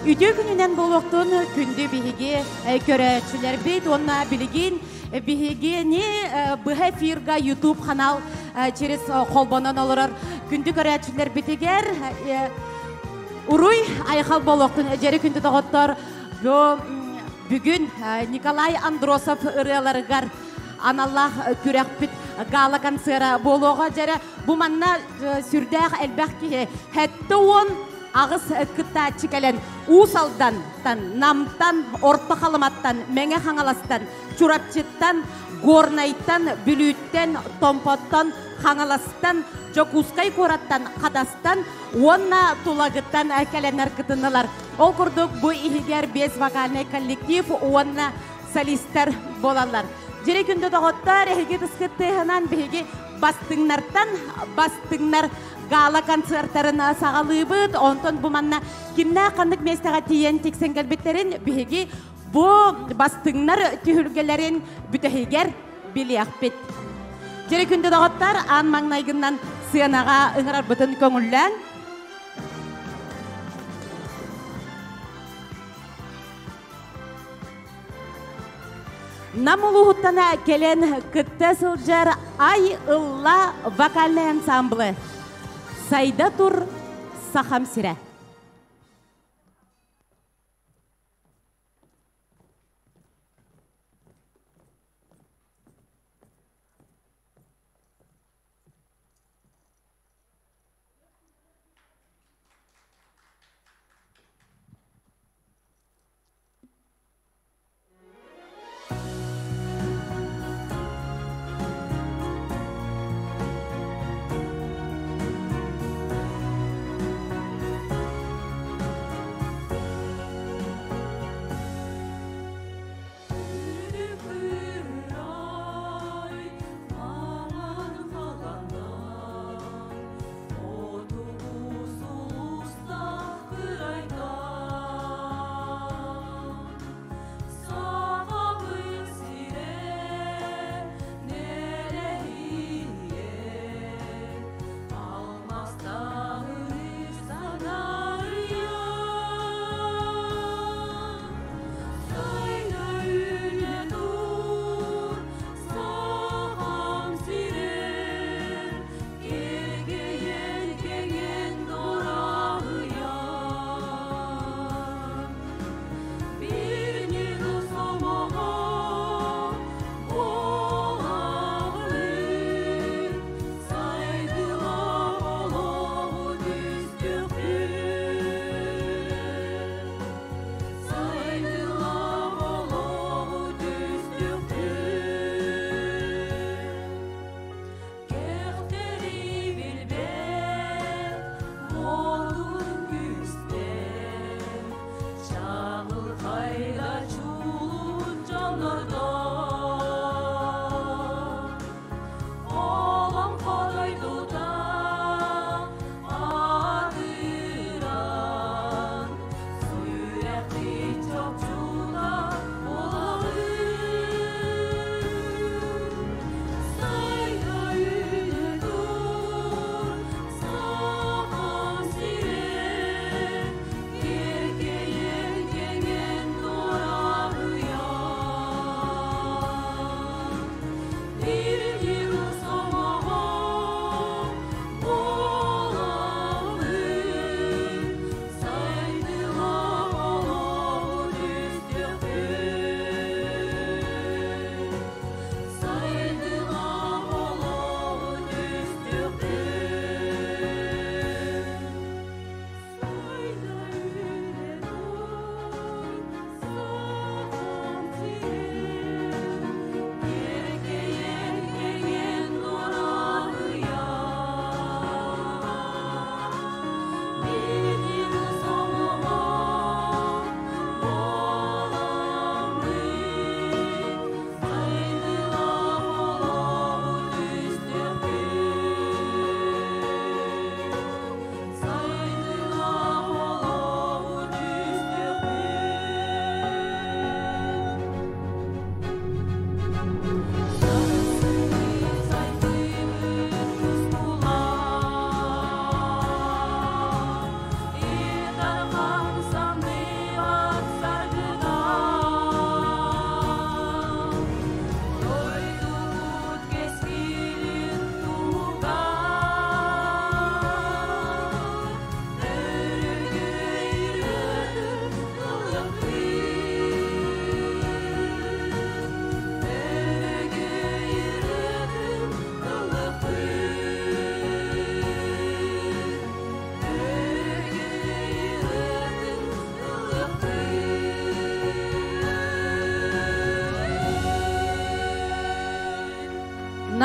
Үтүө күнүнэн буолуохтун күндү биһиги көрөөччүлэрбит уонна билигин биһигини быһа эфирга YouTube канал через холбонон олорор күндү көрөөччүлэрбитигэр уруй айхал буолуохтун дьэри күндү доҕоттор бу бүгүн Николай Андросов ырыаларыгар аналлаах күрэхпит гала концера буолуоҕа дьэрэ бу манна сүрдээх элбэх киһи 78 кыттааччы кэлэн Уус Алдантан, Намтан, Орто Халыматтан, Мэҥэ Хаҥаластан, Чурапчыттан, Горнайтан, Бүлүүттэн, Томпоттон, Хаҥаластан, Дьокуускай куораттан, Хатастан уонна Тулагыттан кэлэннэр кытыннылар. Ол курдук бу иһигэр биэс вокальнай коллектив уонна солистар буолаллар. Дьири күндү доҕоттор, эһиги тыскыт тыаһынан биһиги бастыҥнартан бастыҥнар гала концертарын саҕалыыбыт. Онтон бу манна кимнээх ханнык миэстэҕэ тиийэн тиксэн кэлбиттэрин биһиги бу бастыҥнар түһүлгэлэрин бүтэһигэр билиэхпит. Дьири күндү доҕоттор, аан маҥнайгынан сыанаҕа ыҥырарбытын көҥүллээн Нам улууһуттан кэлэн кытта сылдьар Ай ылла вокальнай ансамблы Сайда тур Сахам сирэ.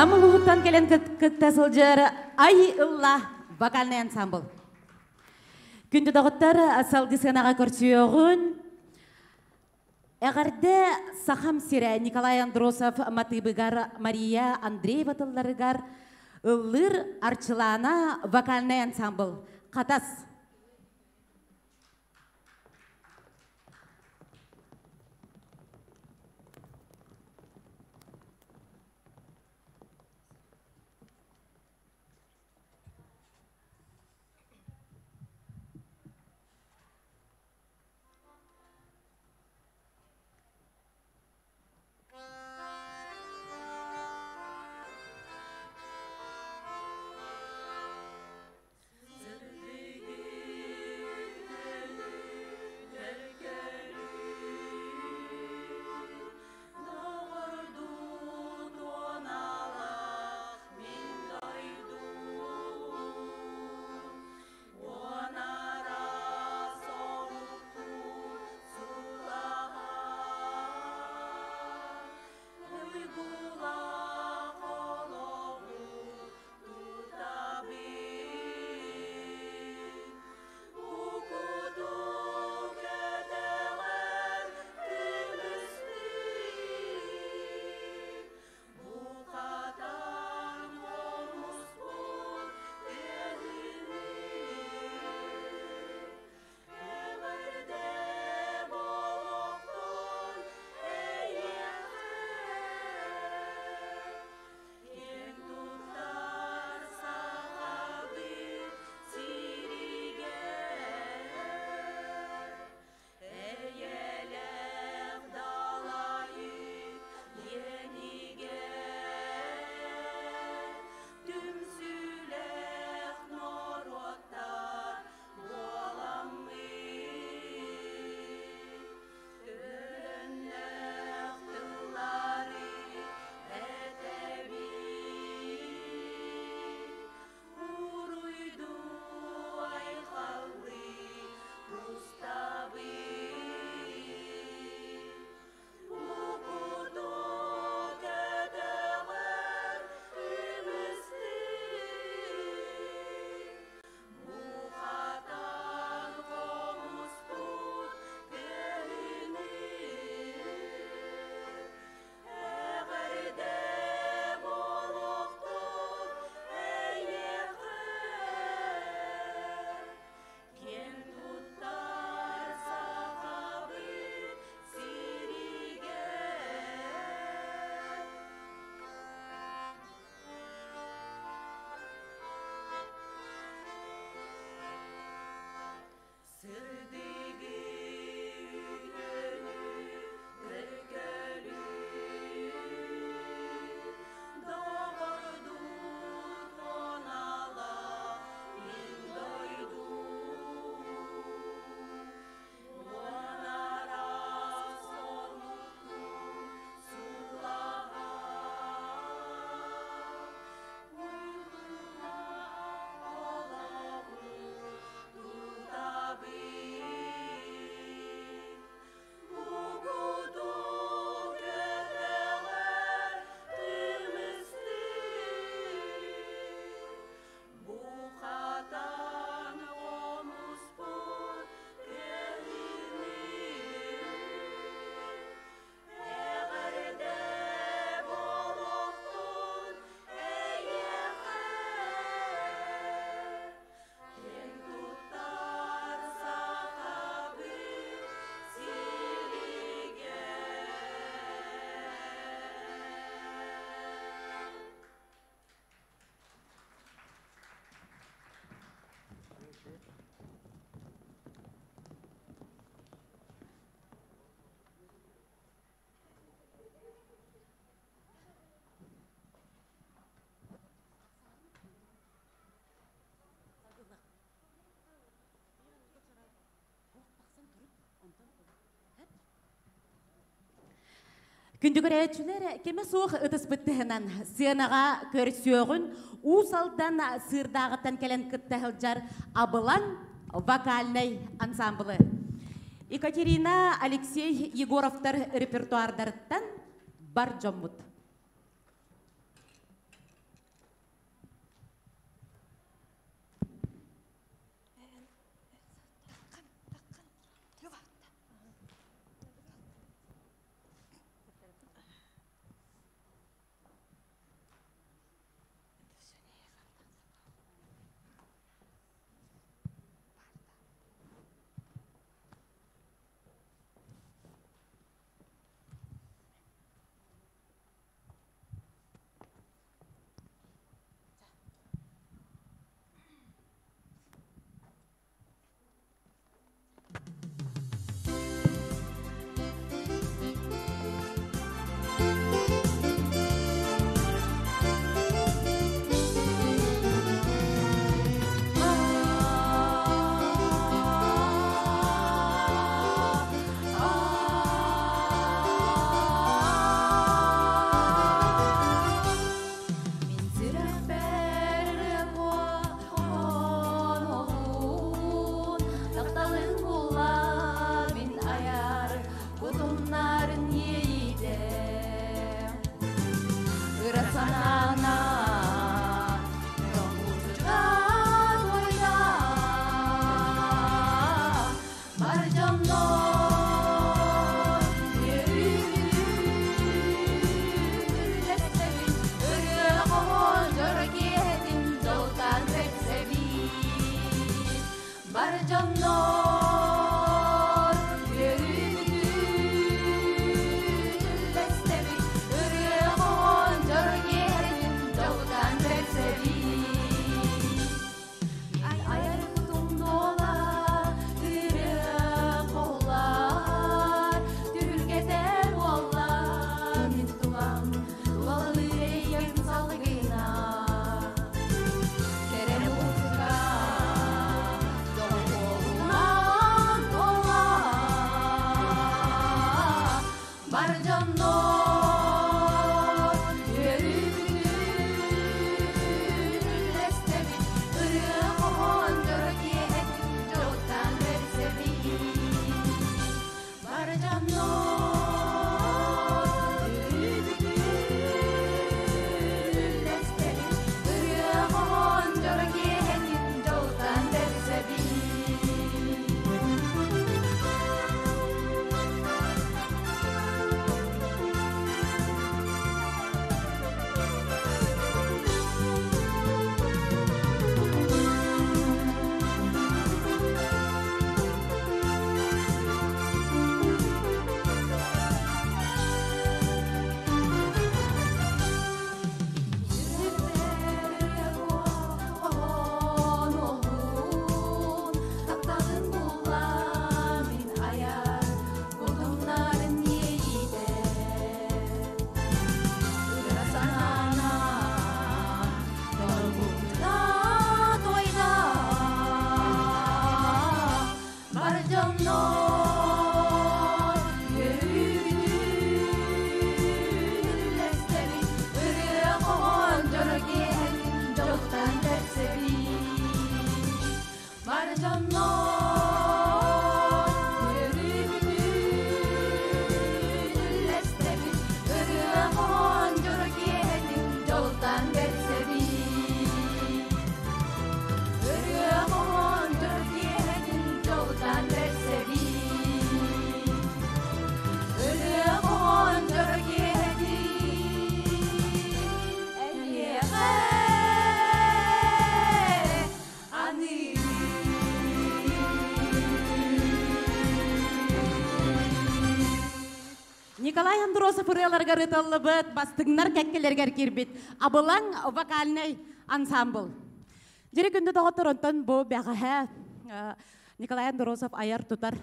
Нам улууһуттан кэлэн кытта сылдьар Ай ылла вокальный ансамбл. Күндү доҕоттор, салгыы сыанаҕа көрсүөҕүн. Эҕэрдэ Сахам сирэ Николай Андросов матыыбыгар Мария Андреева тылларыгар ыллыыр Арчылаана вокальный ансамбл. Хатас. Күндү көрөөччүлэр, кэмэ суох ытыспыт тыһынан сыанаҕа көрсүөҕүн Уус Алдан Сыырдааҕыттан кэлэн кытта сылдьар Абылаҥ вокальнай ансамблы. Екатерина Алексей Егоровтар репертуардарыттан бар дьоммут. Николай Андросов ырыаларыгар ыытыллыбыт бастыҥнар кэккэлэригэр киирбит Абылаҥ вокальнай ансамбл. Дьири күндү доҕоттор, онтон бу бэҕэһээ Николай Андросов айар тутар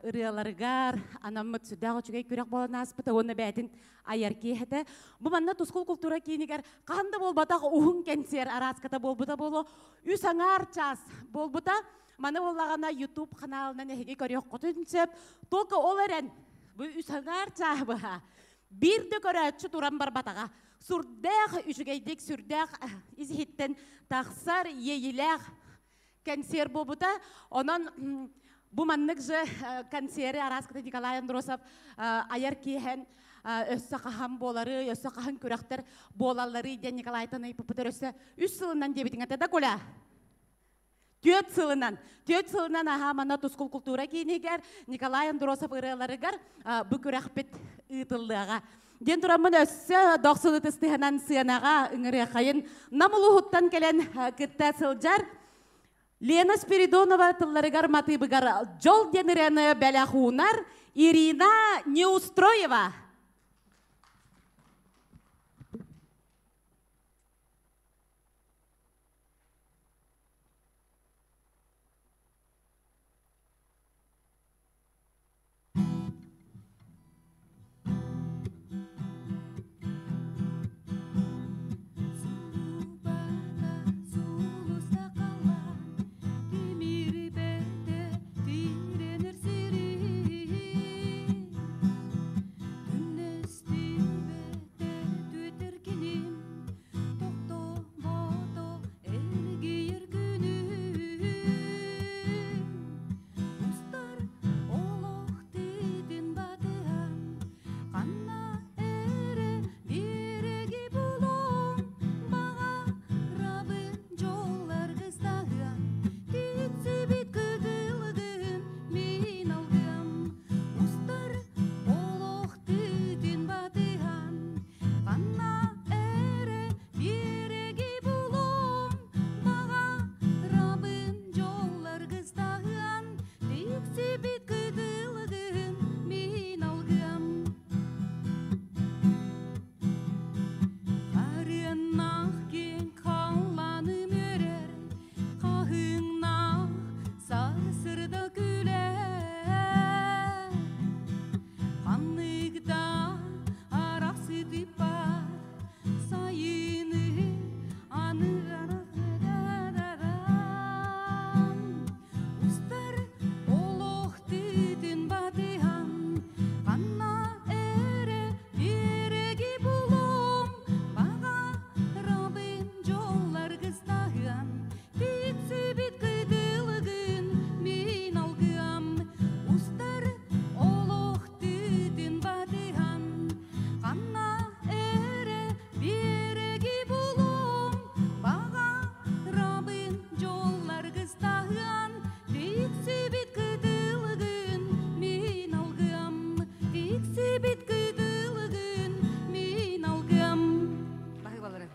ырыаларыгар анаммыт сүрдээх үчүгэй күрэх буолан ааспыта уонна бэйэтин айар киэһэтэ. Бу манна Тускул култуура киинигэр хаһан да буолбатах уһун кэнсиэр арааската буолбута буолуо. Үс аҥаар чаас буолбута. Маны буоллаҕына YouTube ханаалынан эһиги көрүөххүтүн сөп. Только ол эрэн бу үс аҥаар чааһы быһа биир да көрөөччү туран барбатаҕа. Сүрдээх үчүгэйдик, сүрдээх ис-иһиттэн тахсар иэйиилээх кэнсиэр буолбута. Онон бу маннык же консиэри арааската Николай Андросов айар киэһэн өссө хаһан буолары, өссө хаһан күрэхтэр буолаллары диэн Николайтан ыйыппыппытар өссө үс сылынан диэбитиҥ этэ да, Коля? Түөрт сылынан. 4 сылынан аһаа манна Тускул култуура киинигэр Николай Андросов ырыаларыгар бу күрэхпит ыытыллыаҕа. Диэн тураммын өссө дохсун ытыстыһанан сыанаҕа ыҥырыахайын Нам улууһуттан кэлэн кытта сылдьар Лена Спиридонова тылларыгар матыыбыгар «Дьол» диэн ырыаны бэлэх уунар Ирина Неустроева.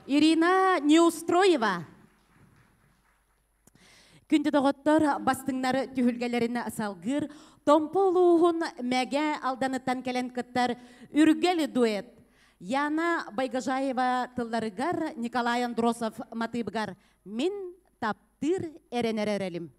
Ирина Неустроева. Күндү доҕоттор, бастыҥнары түһүлгэлэрин салгыыр Томпо улууһун Мэгэ Алданыттан кэлэн кыттар Үргэл дуэт. Яна Байгожаева тылларыгар, Николай Андросов матыыбыгар «Мин таптыыр эрэнэр эрэлим».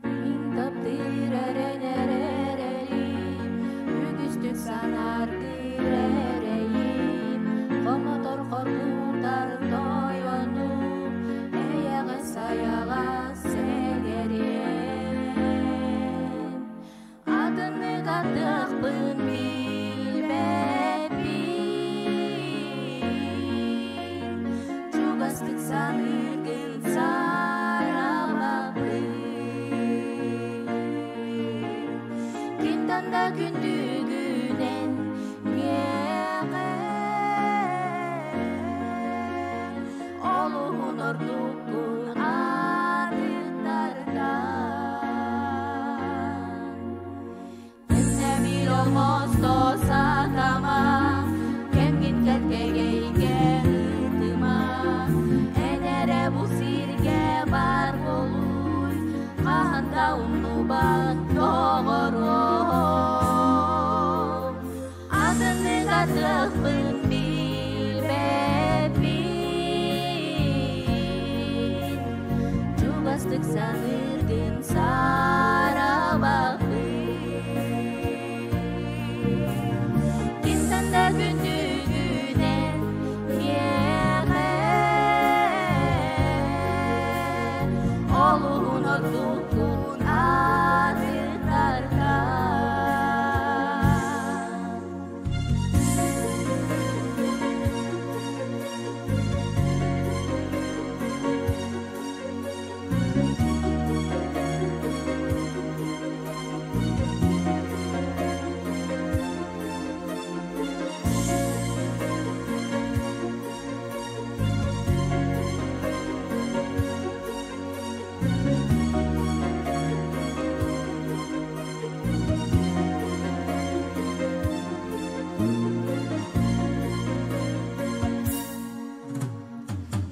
Мин таптыыр эрэнэр эрэлим, үгүстүк санаардыыр эрэйим, хомотор хоргутар тойонум, эйэҕэс сайаҕас сэгэрим. Атыннык аттыахпын билбэппин, чугастык саныыргын саарабаппын. Кимтан да күндүгүнэн миэхэ олуһун ордуккун атыттартан. Тэҥнэбил оҥосто сатама, Хаһан да умнубат доҕорум. Атыннык атыахпын билбэппин. Чугастык саныыргын саарабаппын. Кимтэн да күндүгүнэн миэхэ олуһун ордуккун атыттартан.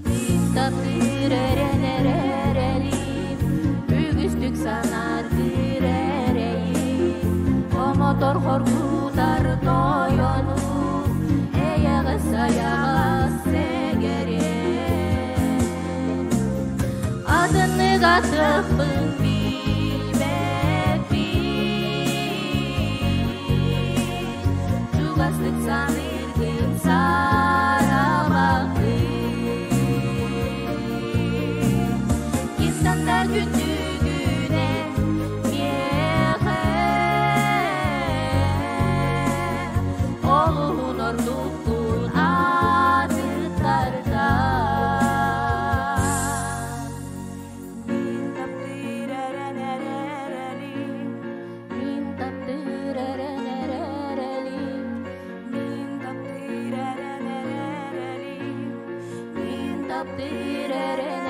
Мин таптыыр эрэн эрэлим, үгүстүк санааргыыр эрэйим, омотор хоргутар тойонум, эйэҕэс айаҕас сэгэрим. Атыннык атыахпын билбэппин, чугастык саныыргын саарабаппын. Кимтэн да күндүгүнэн миэхэ олуһун ордуккун атыттартан. Мин таптыыр эрэн эрэлим, Мин таптыыр эрэн эрэлим, мин таптыыр эрэн эрэлим, мин таптыыр эрэн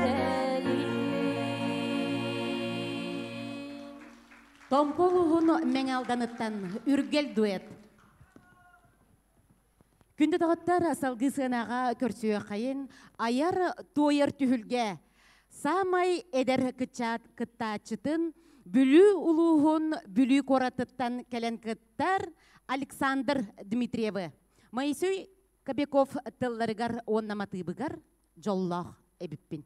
эрэлим. Томпол уһун Мэҥэ Үргэл дуэт. Күндү доҕоттор, салгыы сыанаҕа көрсүөххэйиҥ айар туойар түһүлгэ. Саамай эдэр кыччат кыттааччытын Бүлүү улууһун Бүлүү куоратыттан кэлэн кыттар Александр Дмитриевы. Моисей Кобяков тылларыгар уонна матыыбыгар «Дьоллоох эбиппин».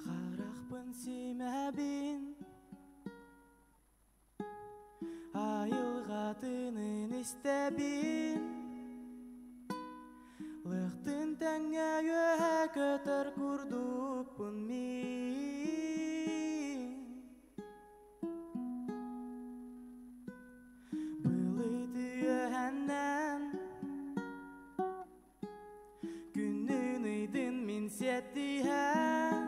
Харахпын симэбин, айылҕа тыынын истэбин, Лыхтын тэҥҥэ үөһэ көтөр курдукпун мин. Былыт үөһэннэн күнүн ыйдын мин сиэттиһэн,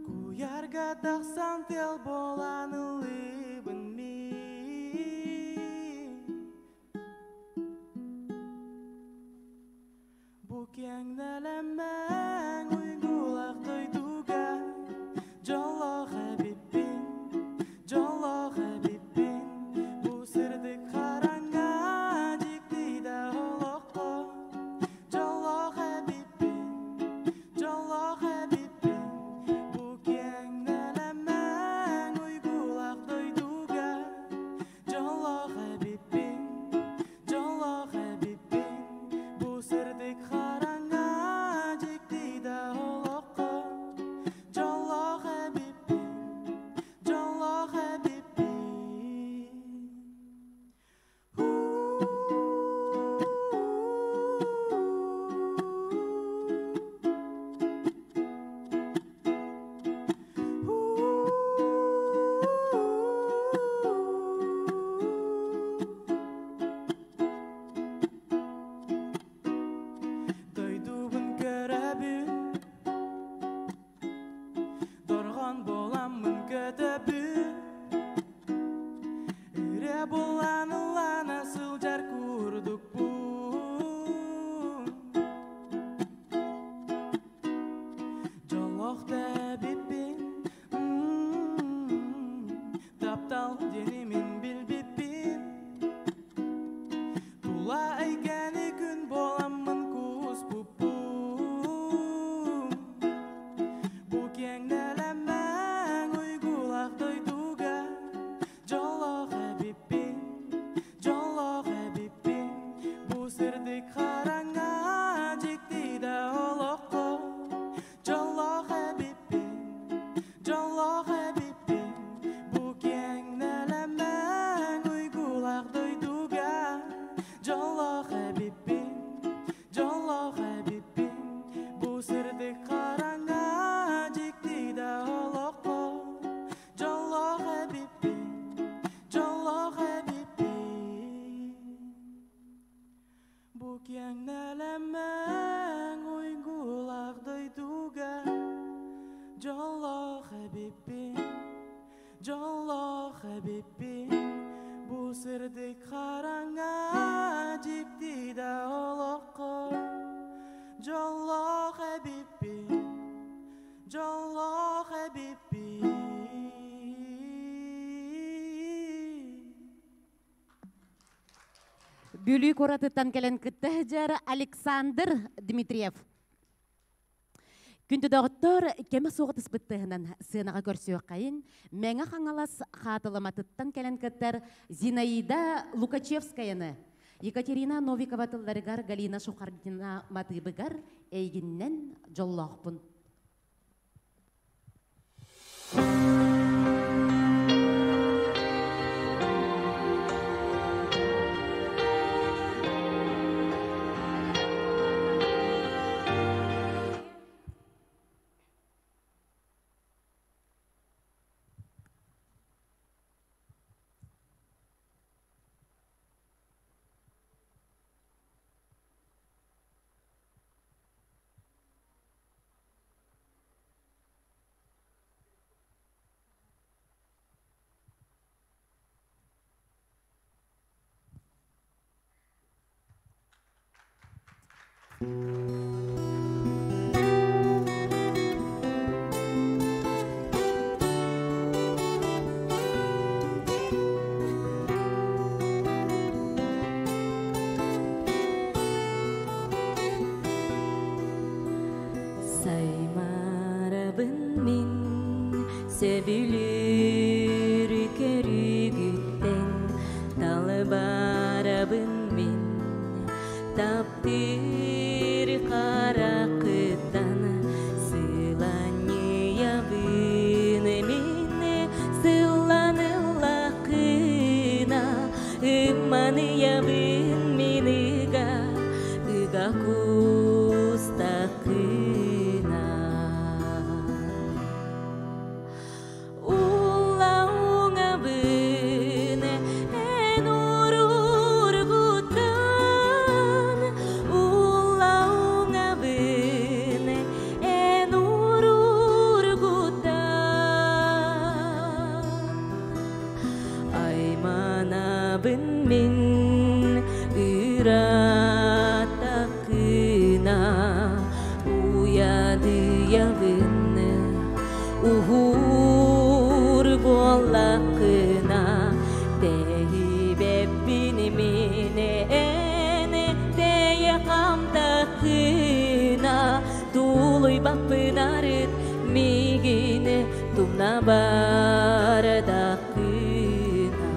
Куйаарга тахсан тыал буолан ыллыыбын мин. Бу киэҥ нэлэмэн уйгулаах дойдуга дьоллоох эбиппин, дьоллоох эбиппин. Бу сырдык хараҥа дьикти да олоххо дьоллоох эбиппин, дьоллоох эбиппин. Бу киэҥ нэлэмэн уйгулаах Бүлүү куоратыттан кэлэн кытта сылдьар Александр Дмитриев. Күндү доҕоттор, кэмэ суох ытыспыттыһынан сыанаҕа көрсүөххэйин Мэҥэ Хаҥалас Хаатыламатыттан кэлэн кыттар Зинаида Лукачевскаяны, Екатерина Новикова тылларыгар Галина Шухардина матыыбыгар эйигиннэн дьоллоохпун. Саймарабын мин сөбүлүүр көрүүгүттэн Талбарабын мин таптыыр харакыттан Сыланньыйабын мин сылланыллакына Ымманыйабын мин ыга ыга кустакына Улла уҥабын эн уруургуттан Улла уҥабын эн уруургуттан Айманабын мин ыраатакына уйадыйабын уһуур буоллаххына тэйибэппин мин эн тэйэ хамтаххына тулуйбаппын арыт миигин тумна бардаххына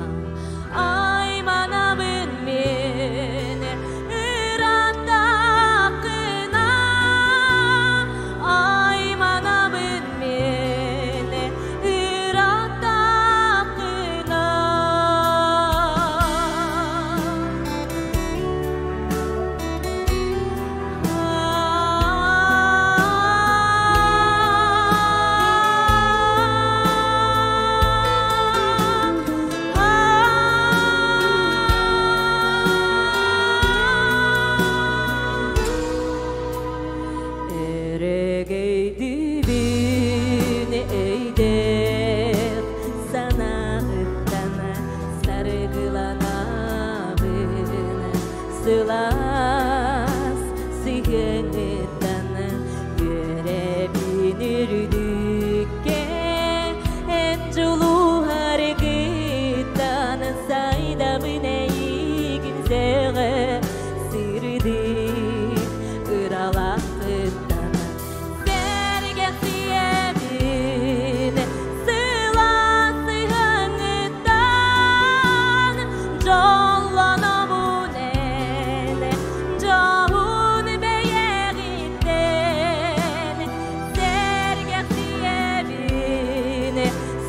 Айманабын мин ырааттаххына Айманабын мин ырааттаххына Өрөгөйдүүбүн өйдөөх санаҕыттан саргыланабын сылаас сыһыаҥыттан үөрэбин үрдүккэ эн дьулуһаргыттан сайдабын эйигин сөҕө сырдык ыралаахыттан Сэргэхсийэбин сылаас сыһыаҥыттан дьоллономун эн дьоһун бэйэҕиттэн Сэргэхсийэбин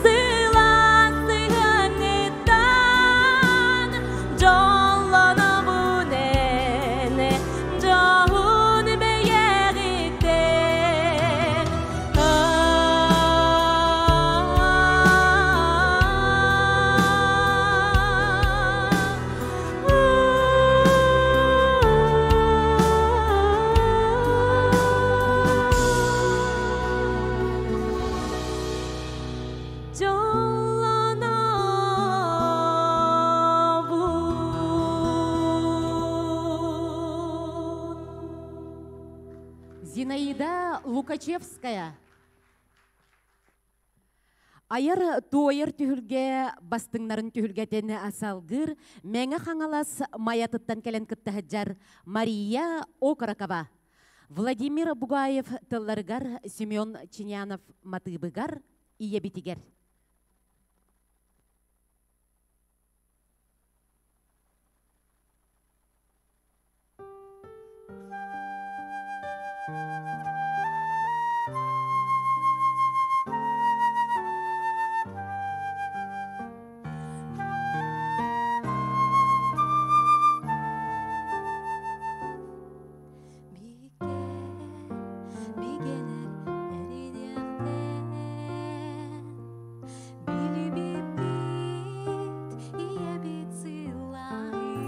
сылаас сыһыаҥыттан дьоллономун эн дьоһун бэйэҕиттэн Дьоллономун. Зинаида Лукачевская. Айар туойар түһүлгэ бастыҥнарын түһүлгэтин салгыыр Мэҥэ Хаҥалас Майатыттан кэлэн кытта сылдьар Мария Окорокова. Владимир Бугаев тылларыгар Семен Чинянов матыыбыгар ийэбитигэр. Бигэнэр эриниэхтэн Билибиппит ийэбит сыллаһыы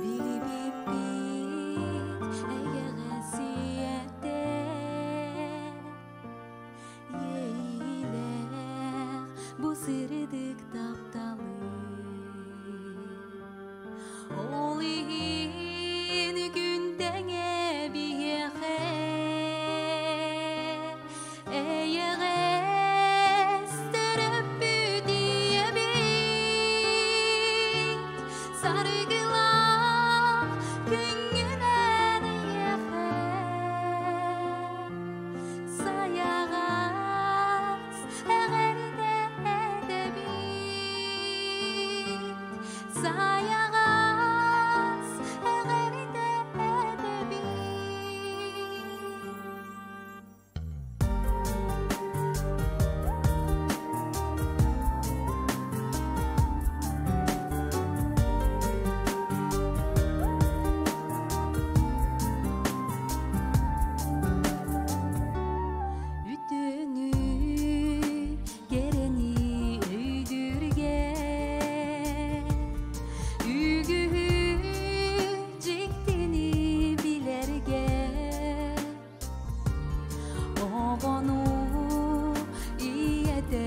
Билибиппит эйэҕэс ийэтэ Иэйиилээх бу сырдык тапталы Ол иһин күн тэҥэ биһиэхэ Эйэҕэс төрөппүт ийэбит Саргылаах күҥҥүнэн эйиэхэ Сайаҕас эҕэрдэ этэбит Сайаҕас эҕэрдэ этэбит Үтүөнү кэрэни өйдүүргэ Үгүһү дьиктини билэргэ Оҕону ийэтэ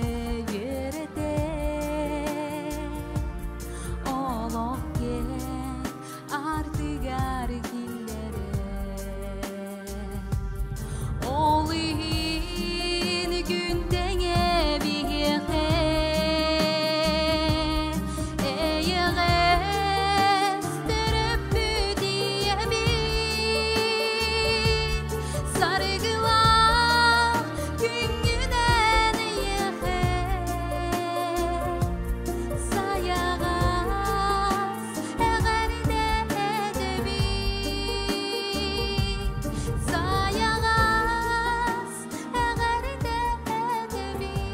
үөрэтэ Олох киэҥ артыгар киллэрэр Ол иһин күн тэҥэ биһиэхэ Эйэҕэс төрөппүт ийэбит Саргылаах күҥҥүнэн эйиэхэ Сайаҕас эҕэрдэ этэбит Сайаҕас эҕэрдэ этэбит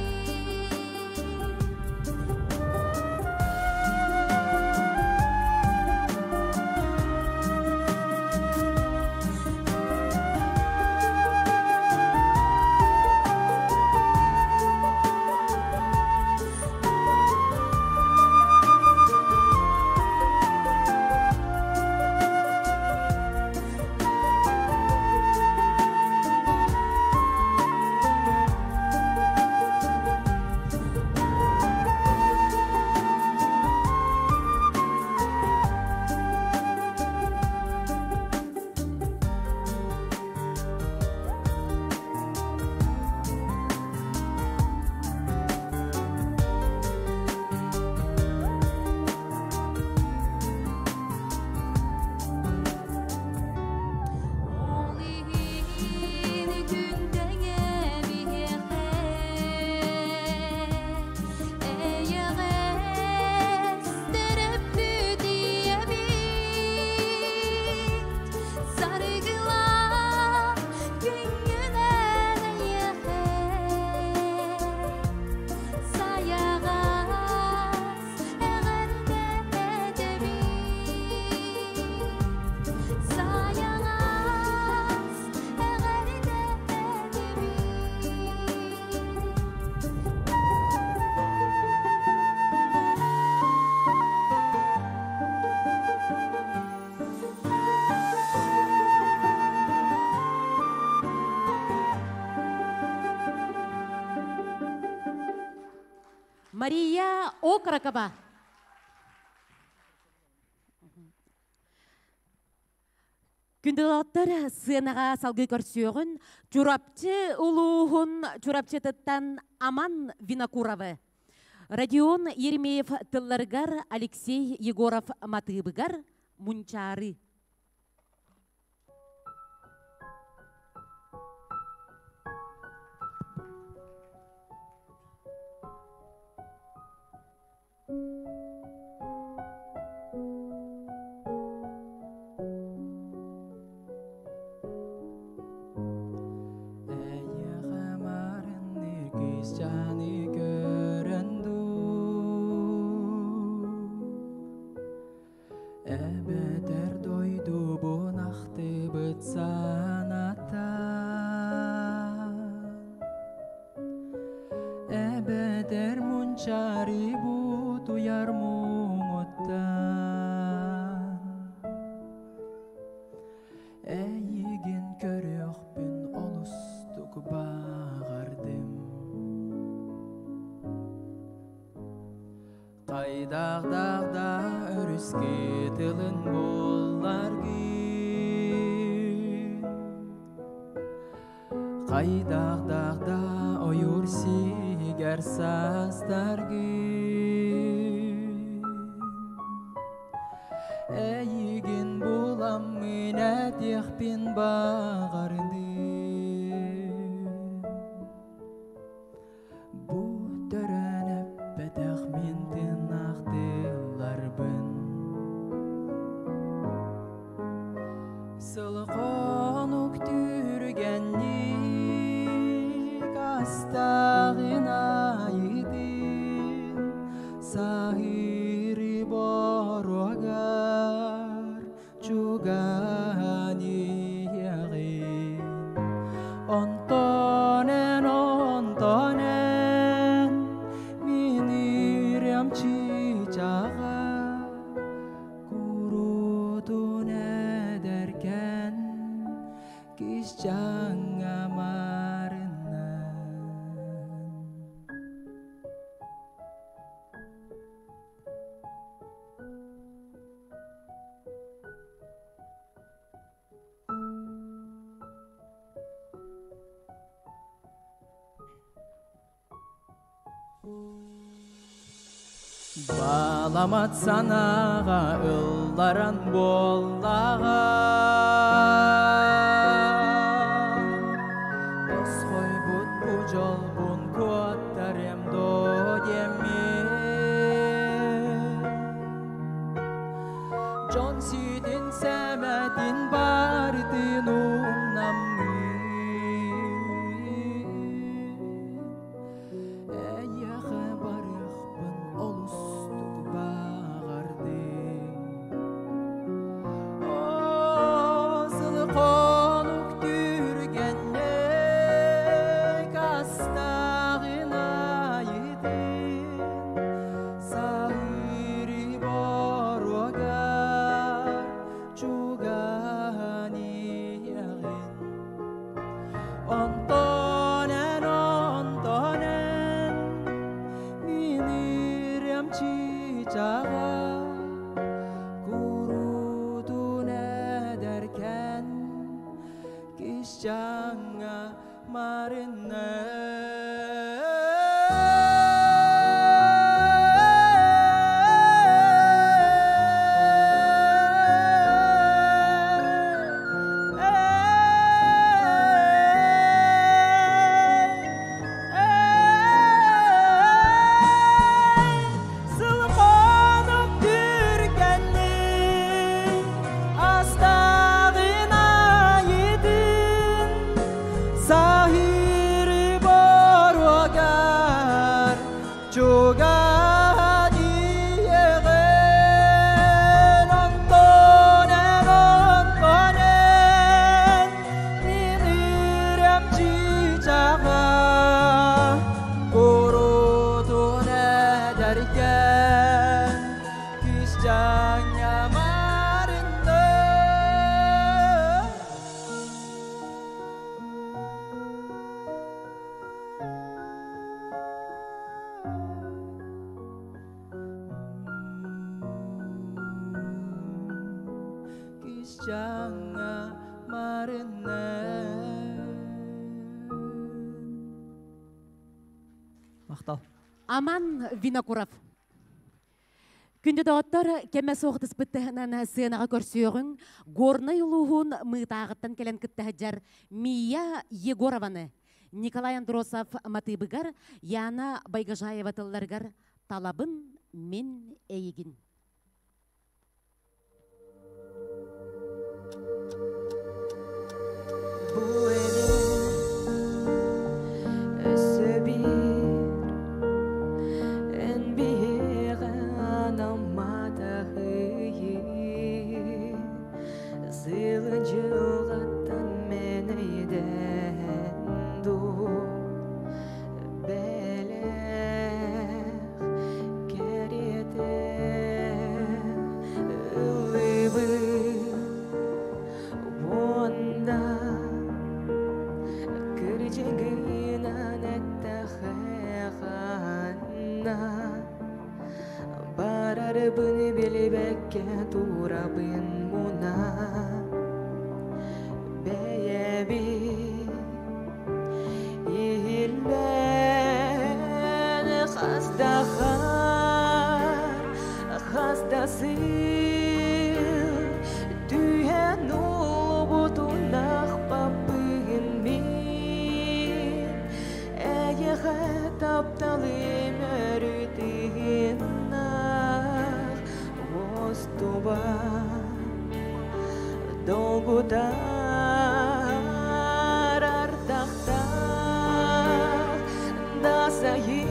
Ол иһин күн тэҥэ биһиэхэ Эйэҕэс төрөппүт ийэбит Саргылаах күҥҥүнэн эйиэхэ Сайаҕас эҕэрдэ этэбит Сайаҕас эҕэрдэ этэбит Мария Окорокова. Күндүлоттор сыанаға салгы көрсүөҕүн Чурапчы улууһун Чурапчытыттан Аман Винокуровы. Родион Еремеев тылларыгар, Алексей Егоров матыыбыгар Мунчаары. Эйиэхэ маарынныыр кыысчааны көрөн дуу, Эбэтэр дойдубун ахтыбыт саната, Эбэтэр мунчаары бутуйар муҥуттан, Эйигин көрүөхпүн олустук баҕардым. Хайдах-да өрүскэ тылын булларгын, Хайдах-да ойуур сиһигэр саастаргын, Эйигин буламмын этиэхпин баҕардым. Бу төрөөн эппэтэх мин тыыннаах тылларбын. Сыл-хонук түргэнник астаҕын аайытын, Саһыыры боруогар чугаһаан иһиэҕин. Онтон эн, онтон эн, мин ырыам чыычааҕа, Куруутун эдэркээн кыысчааҥҥа маарыннаан. Баламат санааҕа ылларан буоллаҕа, Тосхойбут бу дьолбун куоттарыам дуо диэммин, Дьон сиитин сэмэтин барытын умнаммын, Эйиэхэ барыахпын олустук баҕардым. Оо, сыл-хонук түргэнник астаҕын аайытын, Махтал. Аман Винокуров. Күндү доҕоттор, кэмэ суох тыспыттыһынан сыанаҕа көрсүөҕүҥ Горнай улууһун Мыытааҕыттан кэлэн кытта сылдьар Мия Егорованы Николай Андросов матыыбыгар, Яна Байгожаева тылларыгар «Талабын мин эйигин». Бу өссө биир эн биһиэхэ анамматахыйы сылын дьылҕаттан мэнэйдэн дуу бэлэх кэриэтэ ыллыбыт уонна кырдьыгынан эттэхэ ханна барарбын билбэккэ турабын муна бэйэбин иһиллэн хас да хаар хас да сыл түһэн улубутунахпаппын мин эйэхэ тапталым өрүтүгүннах уостубат долгутар ардахтаах да сайын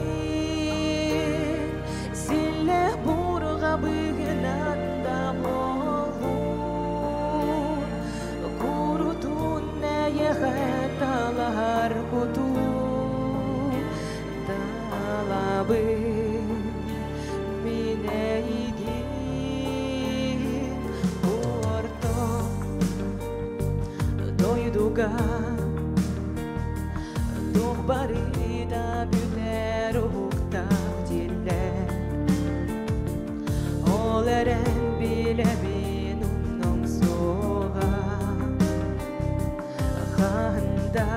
силлэ бурҕа быгынан да буоллун курутун эйэхэ талаһар кутум талабын мин эйигин орто дойдуга туох барыта бүтэр уһуктаах дииллэр ол эрэн билэбин умнуом суоҕа ханда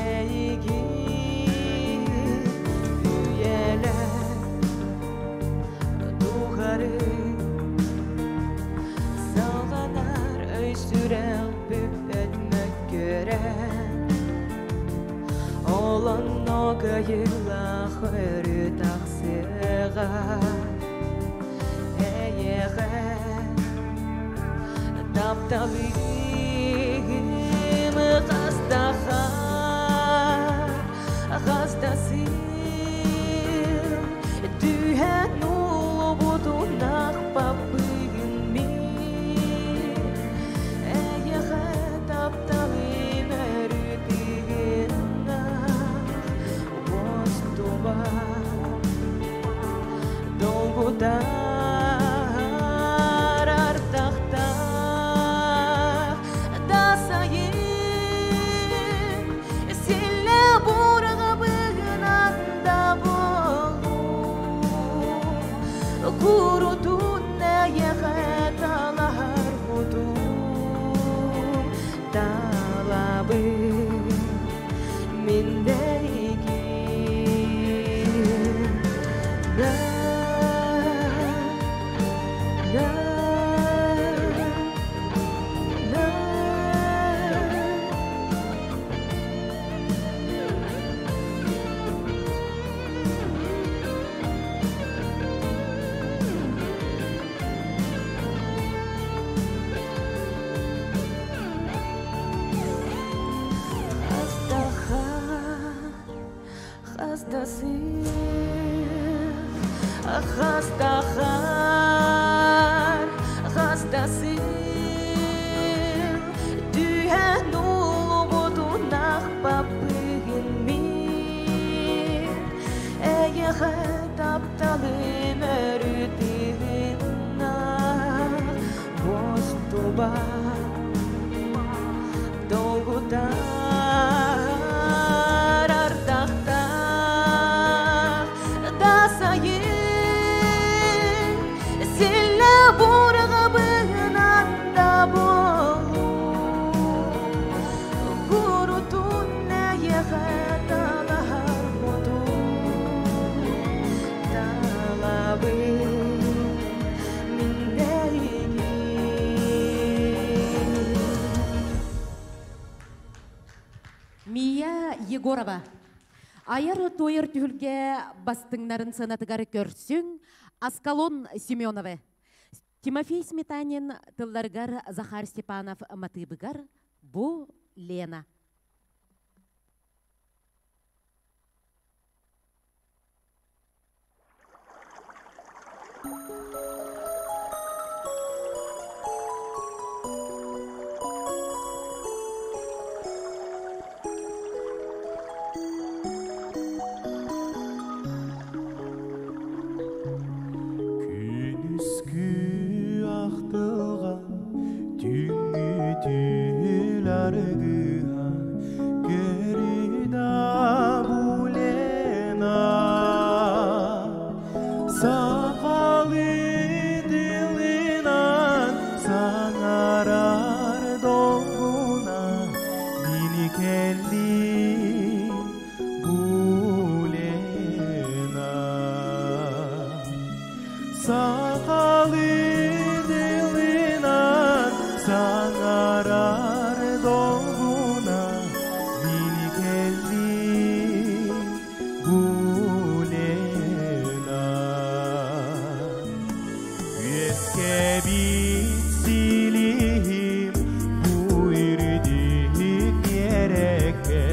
эйигин үйэлэр тухары салҕанар өй сүрэх бүппэт мөккүөрэ ол онно кыайыылаах өрүү тахсыаҕа эйиэхэ тапталым хас да хаар хас да сыл түһэн улубутунахпаппыгын мин эйиэхэ тапталым өрүтүгүннах уостубат долгутар ардахтаах да сайын силлэ бурҕа быгынан да буоллун курутун эйиэхэ талаһар кутум талабын мин эйигин на на на. Хас да хаар, хас да сыл, хас да хаар, хас да сыл түһэн улубутунахпаппыгын мин эйиэхэ тапталым өрүтүгүннах уостубат долгутар ардахтаах да сайын силлэ бурҕа быгынан да буоллун курутун эйиэхэ талаһар Мария Егорова. Айар туойар түһүлгэ бастыҥнарын сыанатыгар көрсүҥ Аскалон Семеновы. Тимофей Сметанин тылларыгар Захар Степанов матыыбыгар бу Лена. Күнүскү ахтылҕан Түҥҥү түүл аргыһа Көрүнэ булена Сахалыы тылынан Саҥарар долгуна Мин кэллим Булена Сахалыы тылынан саҥарар долгуна Мин кэллим бу Лена. Үөскэбит силиһим бу үрдүк биэрэккэ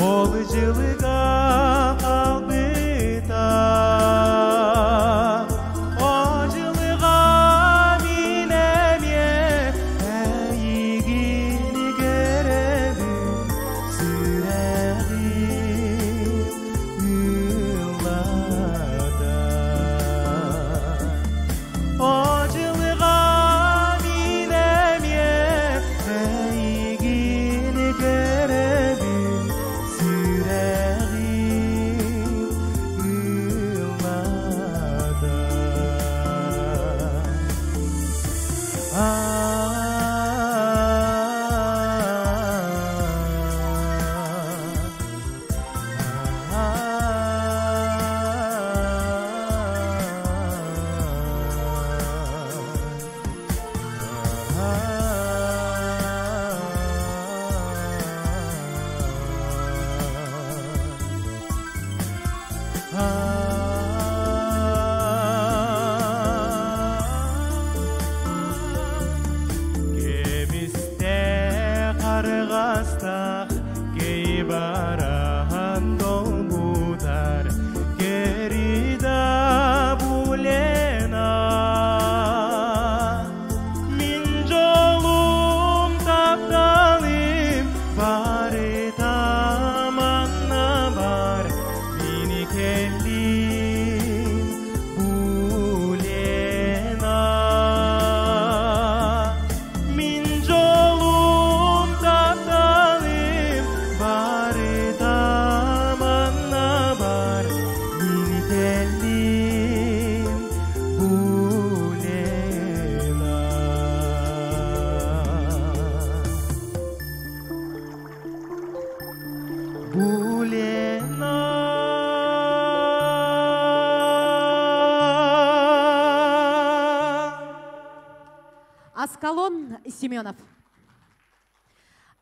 Ол дьылыга хаалбыта. О дьылыга мин эмиэ эйигин көрөбүн, сүрэҕим ыллата. О дьылыга мин эмиэ эйигин көрөбүн, сүрэҕим ыллата. Кемисте каргастах кейбарахан долгутар керида булена Мин жолум тапталым барыта манна бар мин келлим бу Лена Мин жолум тапталым барыта манна бар мин келлим бу Лена. Бу Лена. Аскалон Семенов.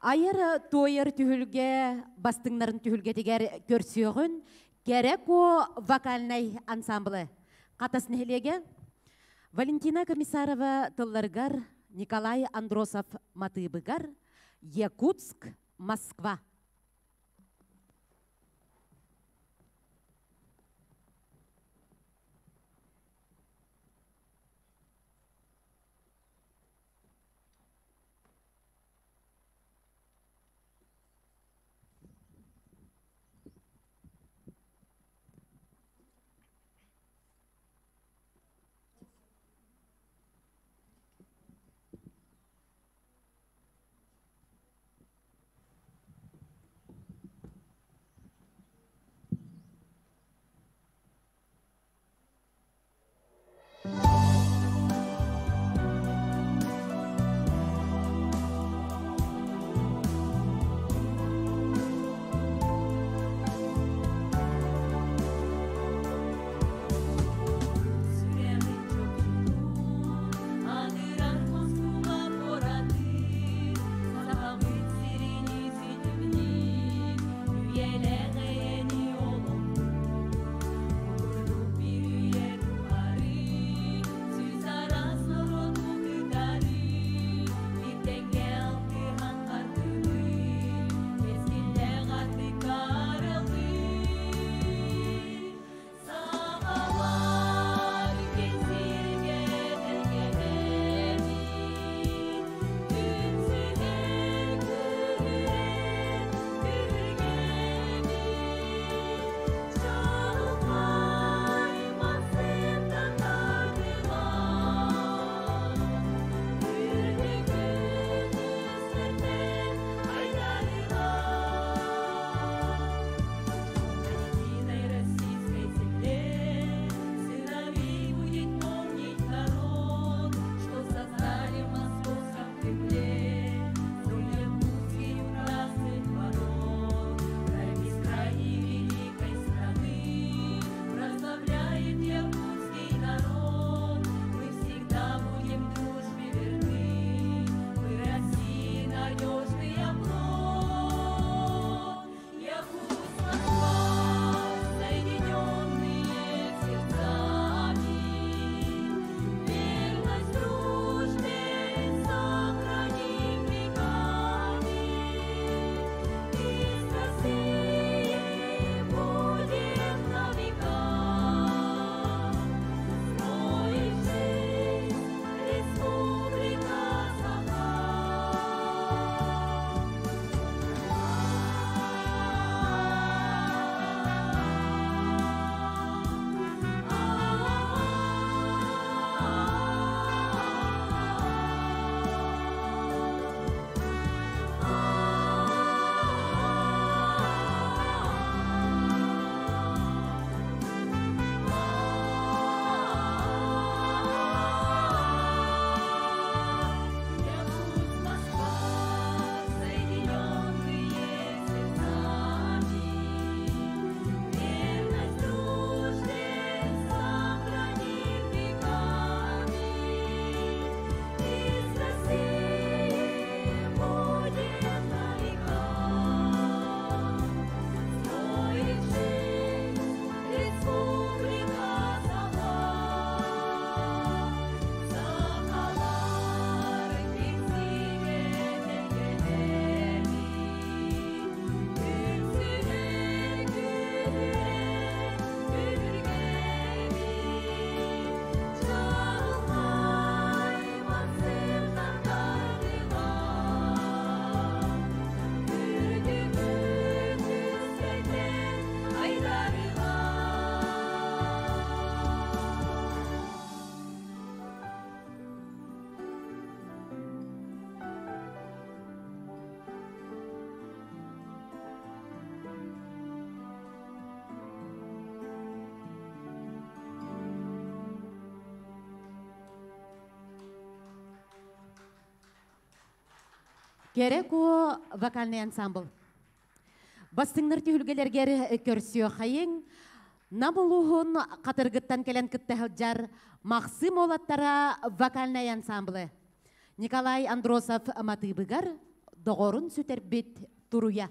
Айар туойар түһүлгэ бастыҥнарын түһүлгэтигэр көрсүөҕүн Кэрэко вокальнай ансамблы. Хатас нэһилиэгэ Валентина Комиссарова тылларыгар Николай Андросов матыыбыгар Якутск, Москва. Кэрэ Куо вокальный ансамбл. Бастыҥнар түһүлгэлэргэр көрсүөхайыҥ Нам улууһун Хатыргыттан кэлэн кытта сылдьар Махсым уолаттара вокальнай ансамблы. Николай Андросов матыыбыгар доҕорун сүтэрбит туруйа.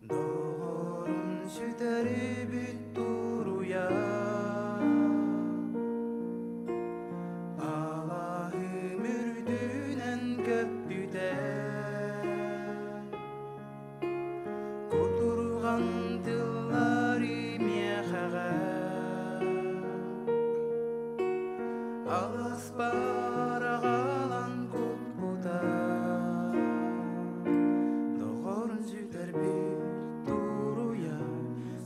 Доҕорун сүтэрибит туруйа Алаһым үрдүнэн көппүтэ Кутурҕан тыллар имиэхэҕэ Аласпар аҕалан куппута Доҕорун сүтэрбит туруйа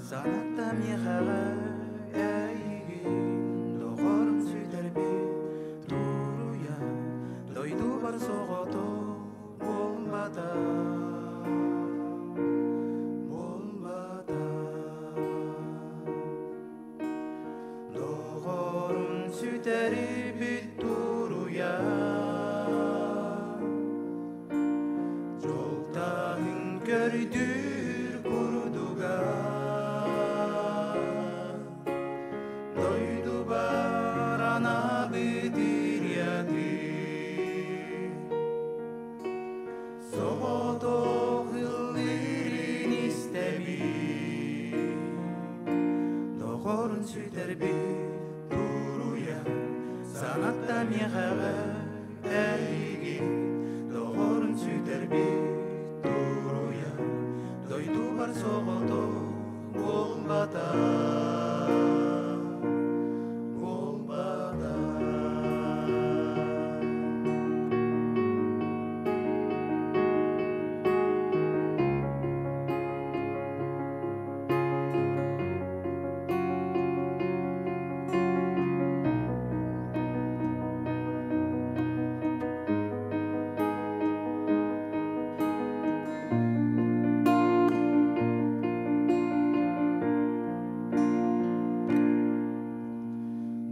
Санатта миэхэҕэ эйигин Доҕорун сүтэрбит туруйа Дойдубар соҕотох буолбата Буолбата Доҕорун сүтэрбит туруйа Дьолтаһын көрдүүр курдуга Дойдубар анаабыт ырыатын Соҕотох ыллыырын истэбин Доҕорун сүтэрбит туруйа Санатта миэхэҕэ эйигин Доҕорун сүтэрбит туруйа Дойдубар соҕотох буолбата буолбата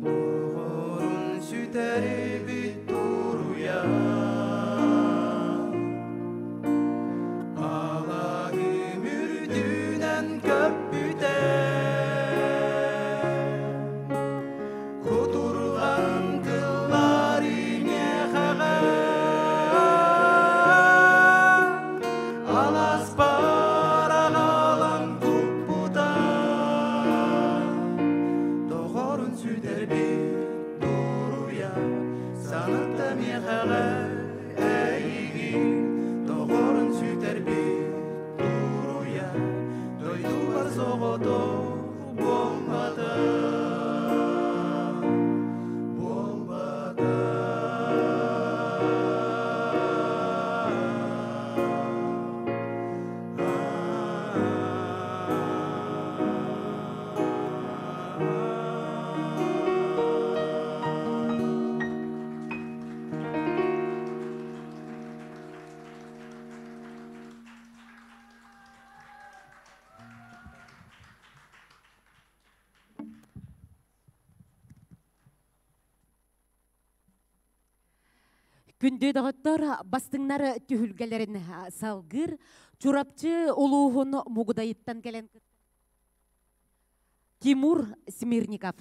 Доҕорун сүтэрбит туруйа Алаһым үрдүнэн көппүтэ Кутурҕан тыллар иҥэхэҕэ Аласпар аҕалан куппута Доҕорун сүтэрбит дуруйа Санатта миэхэҕэ эйигин Доҕорун сүтэрбит дуруйа Дойдубар соҕотох буолбата Буолбата Күндү доҕоттор, бастыҥнар түһүлгэлэрин салгыыр Чурапчы улууһун Мугудайыттан кэлэн Тимур Смирников.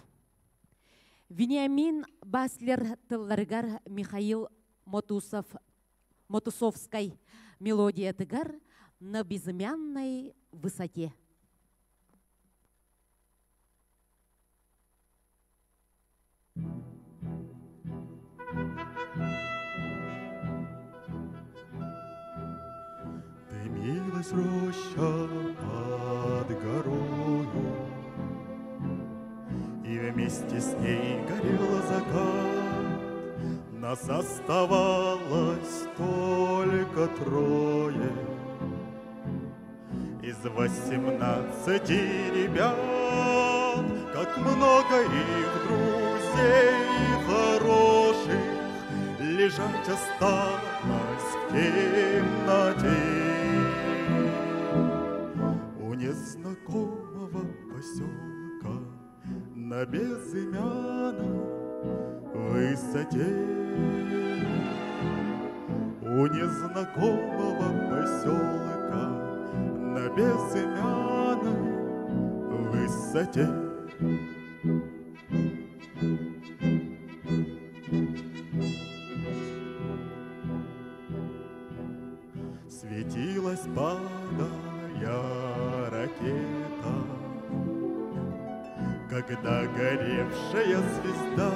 Вениамин Баслер тылларыгар Михаил Мотусов Мотусовскай мелодиятыгар «На безымянной высоте». Дымилась роща под горою, И вместе с ней горел закат. Нас оставалось только трое из 18 ребят, как много их друзей хороших лежать осталось в темноте. У незнакомого поселка на безымянной высоте. У незнакомого поселка на безымянной высоте. Светилась, падая, ракета, когда горевшая звезда,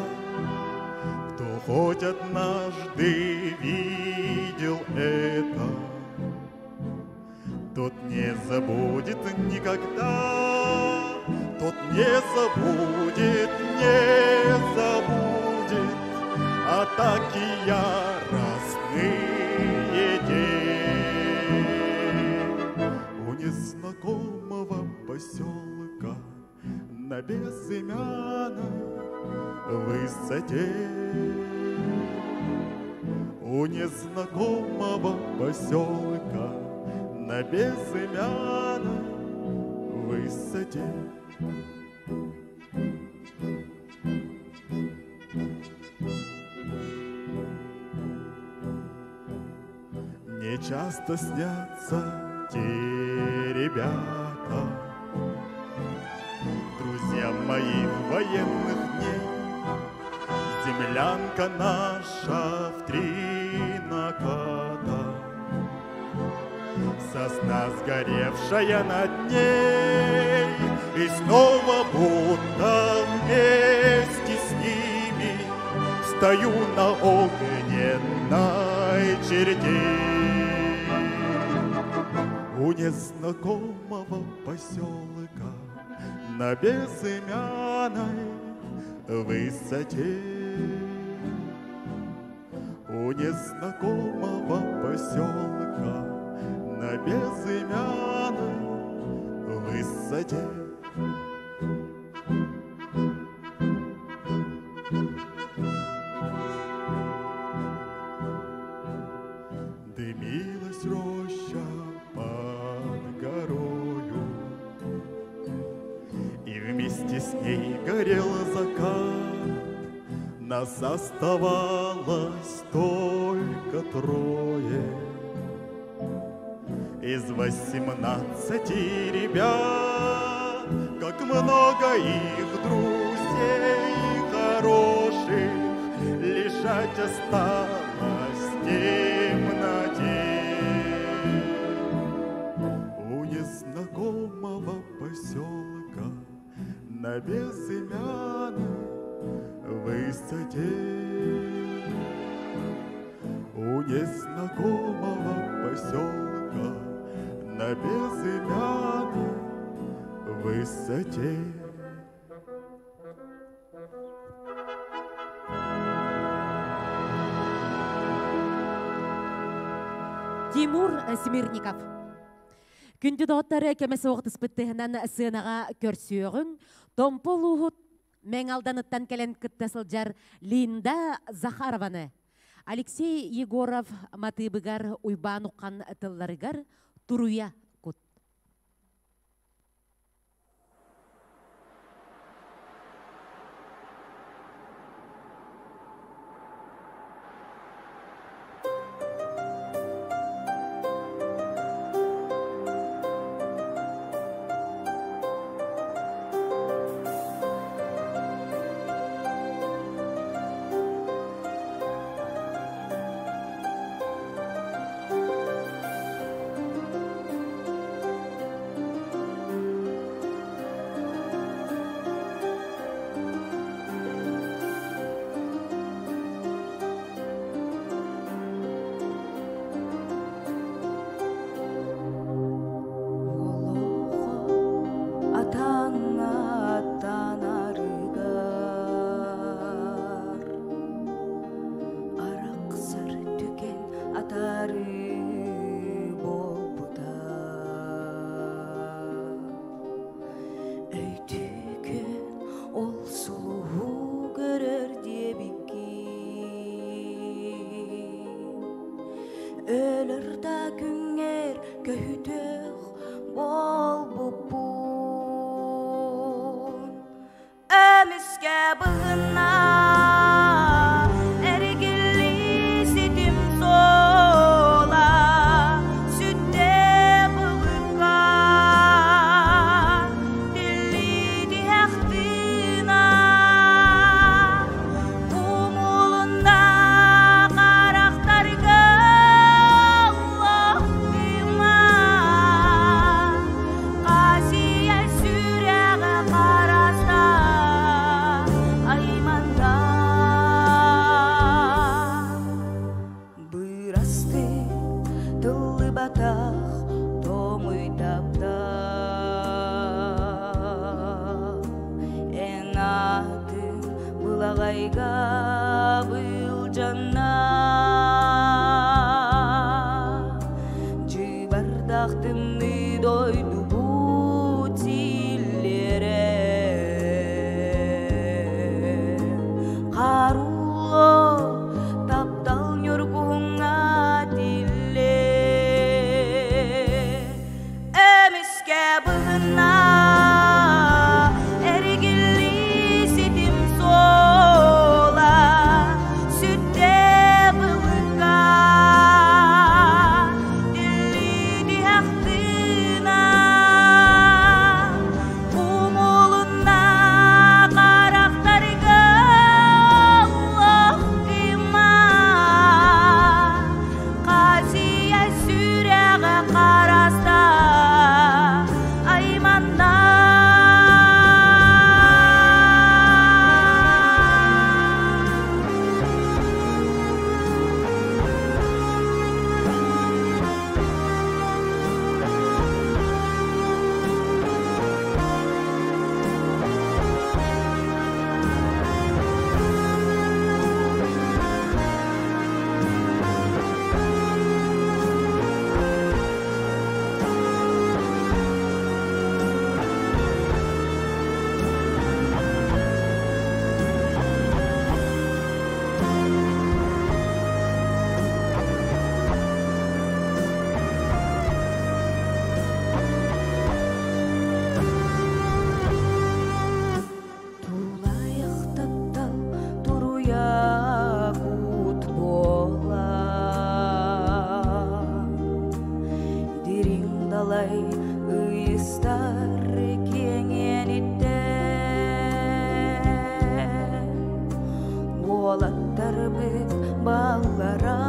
кто хоть однажды видел это, тот не забудет никогда, тот не забудет, не забудет атаки яростные день. У незнакомого поселка на безымянной высоте. У незнакомого поселка на безымянной высоте. Мне часто снятся те ребята, друзья моих военных дней. Землянка наша в три наката, сосна сгоревшая над ней, и снова будто вместе с ними стою на огненной черте. У незнакомого поселка на безымянной высоте. У незнакомого поселка на безымянной высоте. Дымилась роща под горою, и вместе с ней горел закат. Нас оставалось только трое из 18 ребят, как много их друзей хороших лежать осталось в темноте. У незнакомого поселка на безымянной высоте. У незнакомого поселка на безымянной высоте. Тимур Смирников. Күндү доттары кемесі оғытыспыттыһынан сынаға көрсүөҕүҥ, Томпол уһут Мэҥ-Алданыттан кэлэн кытта сылдьар Линда Захарованы. Алексей Егоров матыыбыгар Уйбаан Уххан тылларыгар туруйа кут. Ылаҕайга былдьанна Дьыбардах тымныы дойдубут силлиэрэ Харулло таптал ньургуһуҥҥа тиллэ Эмискэ быһынна эргиллии ситим суола сүттэ былыкка тиллии тиһэх тыына умулунна харахтарга олох кыыма Хасия сүрэҕэ хараста айманна. Тулайах таптал туруйа кут буола Дириҥ далай ыйыстар киэҥиэниттэн Уолаттарбыт баллара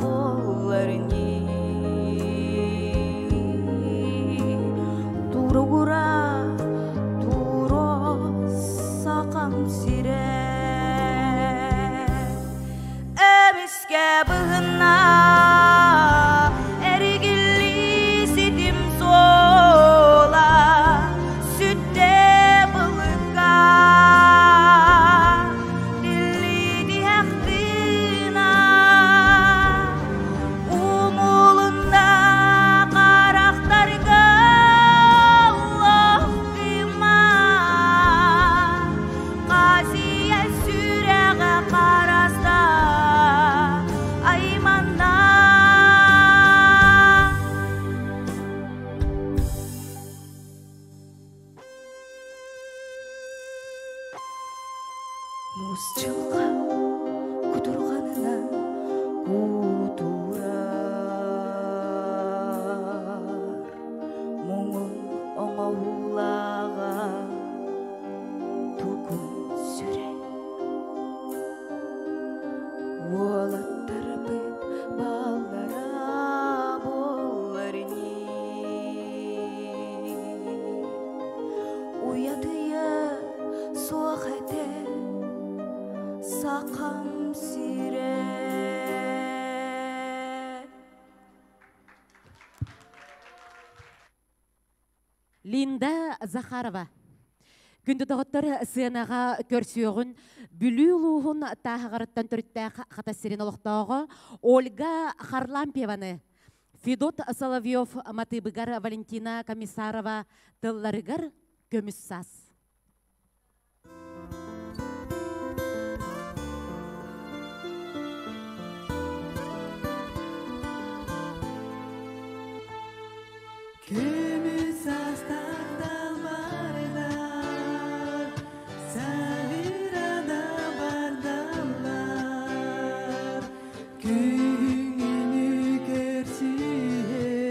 буоллар Туругура туро сахам сирэ Эмискэ быһынна эргиллии ситим суола сүттэ былыкка тиллии тиһэх тыына умулунна харахтарга олох кыыма Хасия сүрэҕэ хараста айманна. Муус дьылҕа кутурҕанынан кутурар Муҥун оҥоһуулааҕа тугун сүрэ Уолаттарбыт баллара буоллар Уйатыйа суох этэ сахам сирэ. Линда Захарова. Күндү доҕоттор, сыанаҕа көрсүөҕүн Бүлүү улууһун Тааһаҕарыттан төрүттээх Хатас сирин олохтооҕо Ольга Харлампьеваны Федот Соловьев матыыбыгар Валентина Комиссарова тылларыгар Көмүс саас. Көмүс саастаах далбардар, саһыра бардаллар, күһүҥҥүнү көрсүһэр,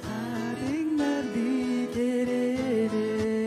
хатыҥнар дикэрэлэр.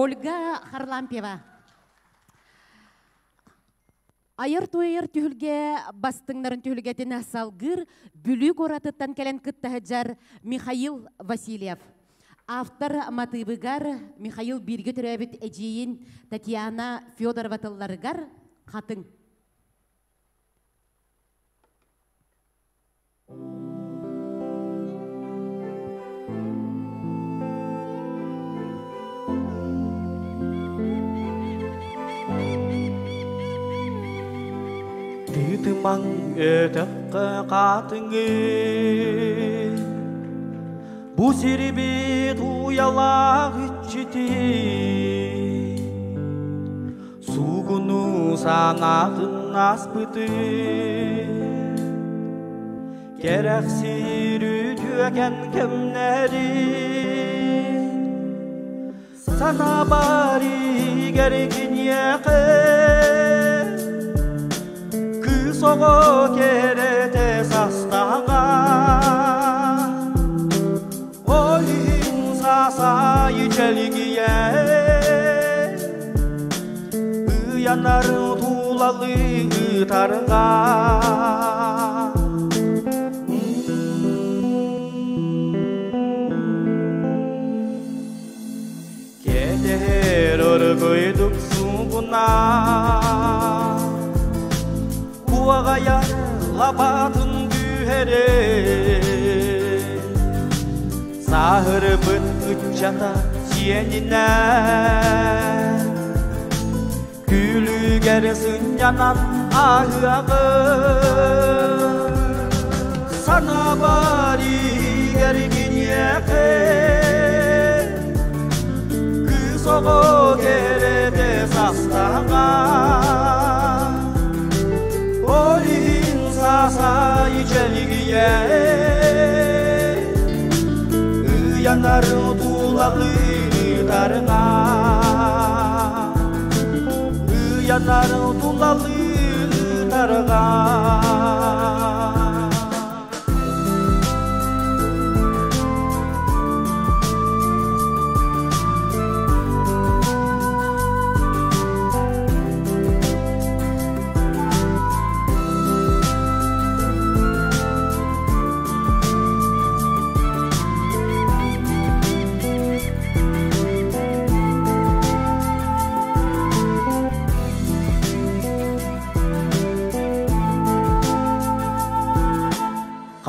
Ольга Харлампьева. Айар туйар түһүлгэ бастыҥнарын түһүлгэтин салгыр Бүлүү куоратыттан кэлэн кыттаһыджар Михаил Васильев. Автор матыыбыгар Михаил бииргэ төрөөбүт эдьиийин Татьяна Федорова тылларыгар Хатыҥ. Тыытымаҥ өтөххө хаатыҥы Бу сирибит уйалаах иччити Суугуну санаатын ааспыты Кэрэхсиир үтүөкэн кэмнэри Санаабар игэр киниэхэ Кыыс оҕо кэрэтэ састаҕа Ол иһин саасайы чэлгийэ Ыйанар тулалы ытарга Кэтэһэр оргуйдук суугуна Куоҕайар лабаатын түһэрэ Сааһырбыт ыччата сиэнинэ Күлүгэр сынньанан ааһыаҕы Санаабар игэр киниэхэ Кыыс оҕо кэрэтэ састаҕа Ол иһин саасай чэлгийэ Ыйанар тулалы тарга Ыйанар тулалы тарга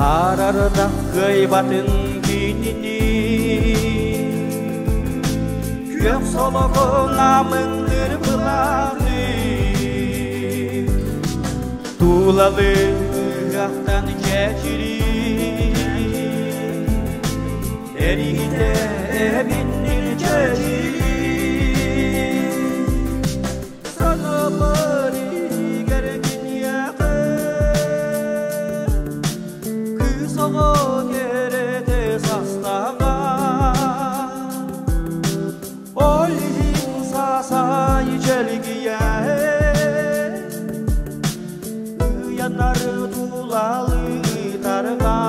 Харарда кыайбатын кинини Күөх солоко намыңныр быланы Тулалы ыһыахтан чэчири Эригите эбиннир чэчири Санабар игэр киниэхэ Кыыс оҕо кэрэтэ састаҕа Ол иһин саасай чэлгийэ Ыйанар тулалы тарга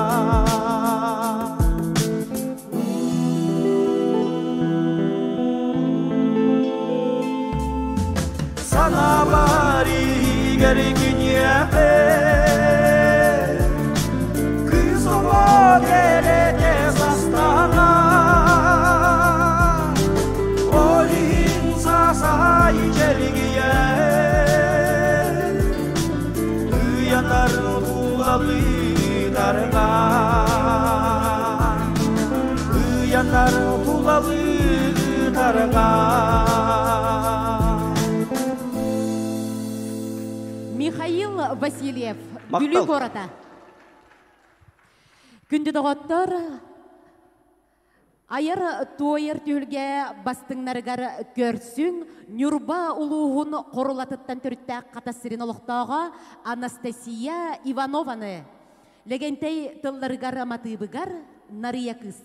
Санаабар игэр киниэхэ Кыыс оҕо кэрэтэ састаҕа Ол иһин саасай чэлгийэ Ыйанар тулалы тарга Ыйанар тулалы тарга Михаил Васильев, Бүлүү Мактал. куората. Күндү доҕоттор, айар туойар түһүлгэ бастыҥнарыгар көрсүҥ Ньурба улууһун Хорулатыттан төрүттээх Хатас сирин олохтооҕо Анастасия Иванованы. Лэгэнтэй тылларыгар матыыбыгар Нарыйа кыыс.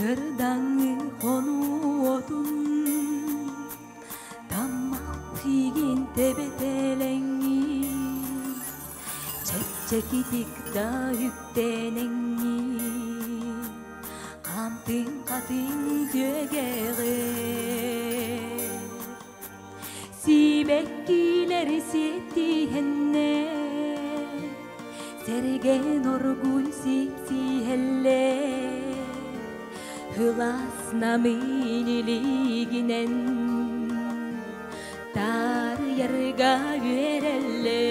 Кырдаҥы хонуотун Таммах тигин тебетелеңи Чэпчэкитик да үктенеңи Қамтың қатын түөгеҕи Сибэккилэр сиэттиһэннэ Сэргэн оргуй сипсиһэллэ Хылас намын илигинэн Таарыйарга үөрэллэ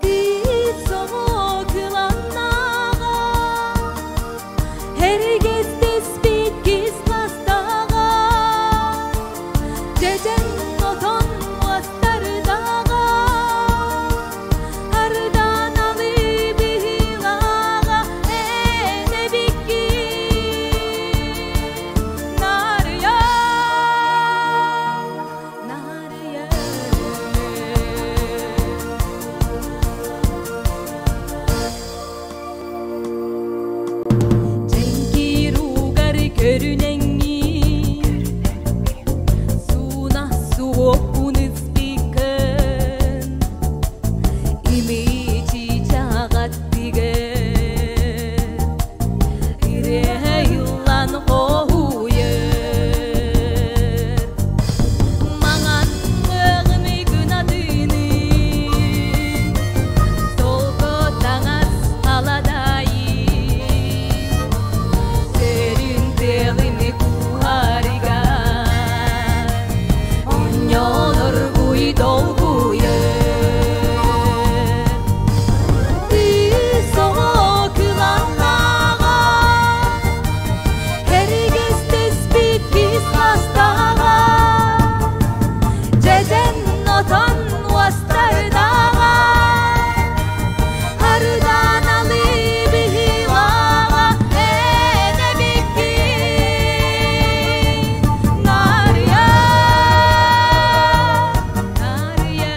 Кыыс оҕо кыланнаҕа Эргэстэспит кис хастаҕа Дьэдьэн отон уостардаҕа Ардан алы быһыылааҕа Эн эбиккин Нарыйа, Нарыйа. Дьэҥкир уугар көрүнэҥҥин Сууна суоппун ыспыккын Имичи чаҕаттыгын Ырыа ыллан хоһуйар Маҥан ыаҕымы гынатыны Солко таҥас халадаайын Сөрүн тыалыны куһарыгар Онньоноргуй долгуйар Кыыс оҕо кыланнаҕа Эргэстэспит кис хастаҕа Дьэдьэн отон уостардаҕа Ардан алы быһыылааҕа Эн эбиккин Нарыйа, Нарыйа.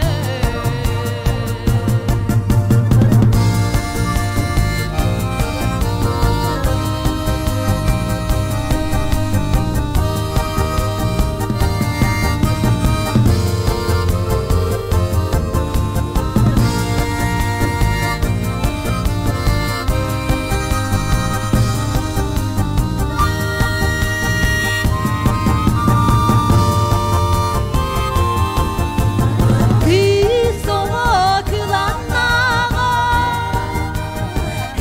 Кыыс оҕо кыланнаҕа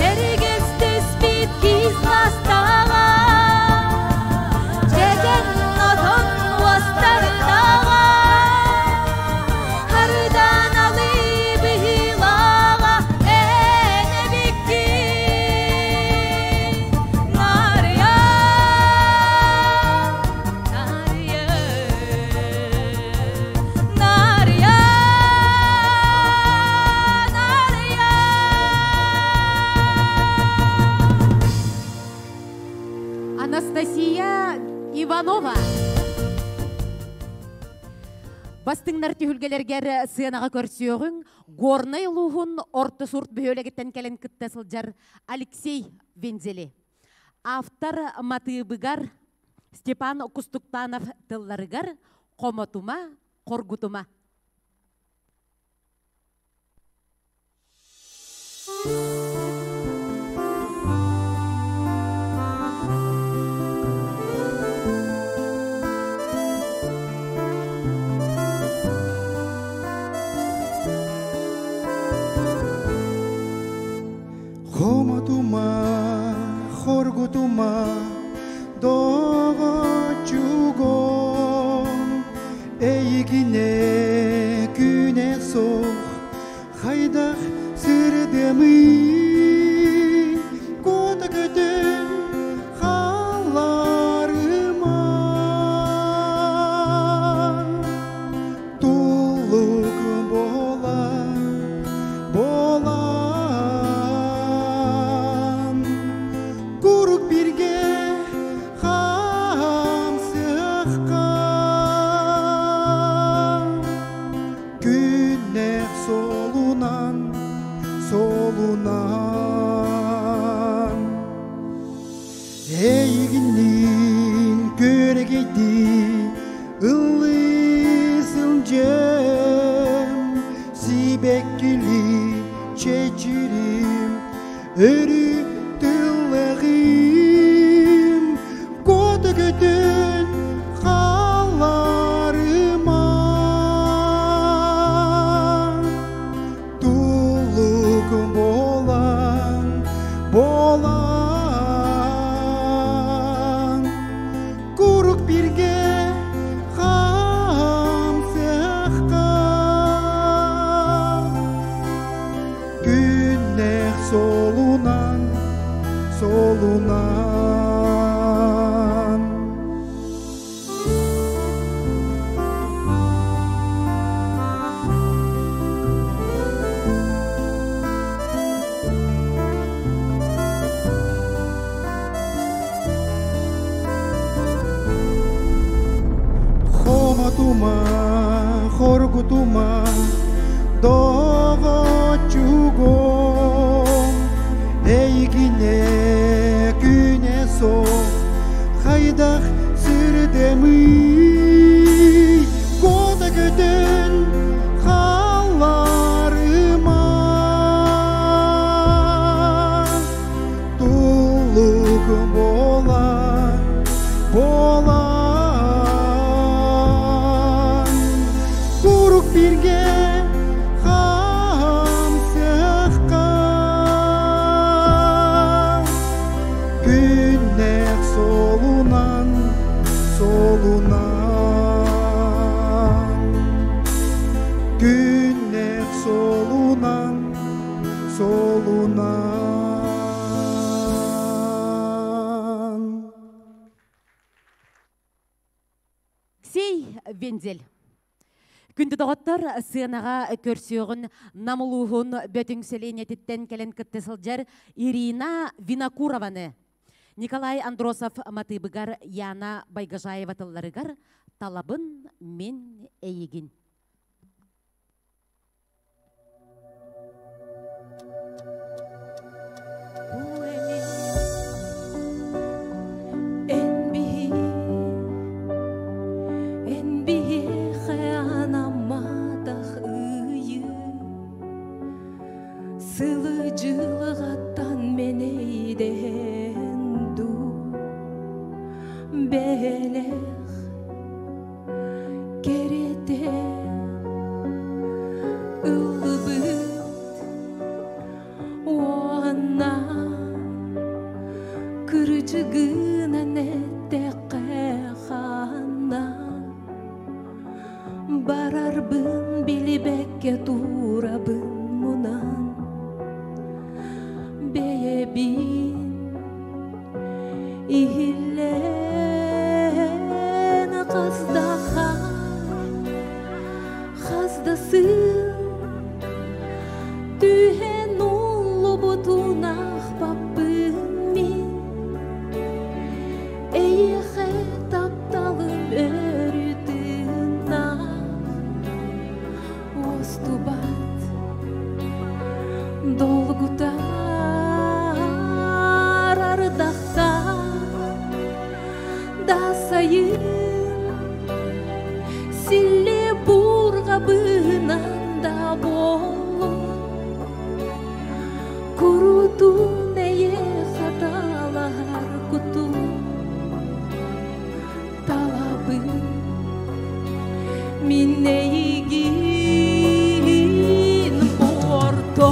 Эргэстэспит кис хастаҕа Дьэдьэн отон уостардаҕа Ардан алы быһыылааҕа Эн эбиккин Нарыйа, Нарыйа, Нарыйа, Нарыйа. Анастасия Иванова. Бастыҥнар түһүлгэлэргэр сыанаҕа көрсүөҕүҥ Горнай улууһун Орто Сурт бөһүөлэгиттэн кэлэн кытта сылдьар Алексей Вензели. Автор матыыбыгар Степан Кустуктанов тылларыгар Хомотума, Хоргутума. Хомотума, хоргутума, доҕоччугум, эйигине күнэ суох, хайдах сырдымый, куота көтөн хаалларыма. Туллук буола, буолан, куруук бииргэ хаамсыахха. Хомотума, хоргутума, доҕоччугум, эйигине күнэ суох хайдах сирдэмий, куота көтөн хаалларыма, туллук буолан, буолан, куруук бииргэ хаамсыахха, күннээх суолунан, суолунан, күннээх суолунан, суолунан. Сей Вензель. Күндү доҕоттор, сыанаҕа көрсүөҕүн Нам улууһун Бөтүҥ сэлиэнньэтиттэн кэлэн кытта сылдьар Ирина Винокурованы. Николай Андросов матыыбыгар, Яна Байгожаева тылларыгар «Талабын мин эйигин». Бу эми эн биһи эн биһиэхэ анамматах ыйы сылы дьылҕаттан мэнэйдэһэн дуу бэлэх кэрэтэ ыллыбыт уонна кырдьыгынан эттэххэ ханна барарбын билбэккэ турабын мунан бэйэбин иһиллээн хас да хаар хас да сыл түһэн уллубутун аахпаппын мин эйиэхэ тапталым өрүү тыыннаах уостубат долгутар ардахтаах да сайын силлиэ буурҕабынан да буоллун куруутун эйиэхэ талаһар кутум талабын мин эйигин орто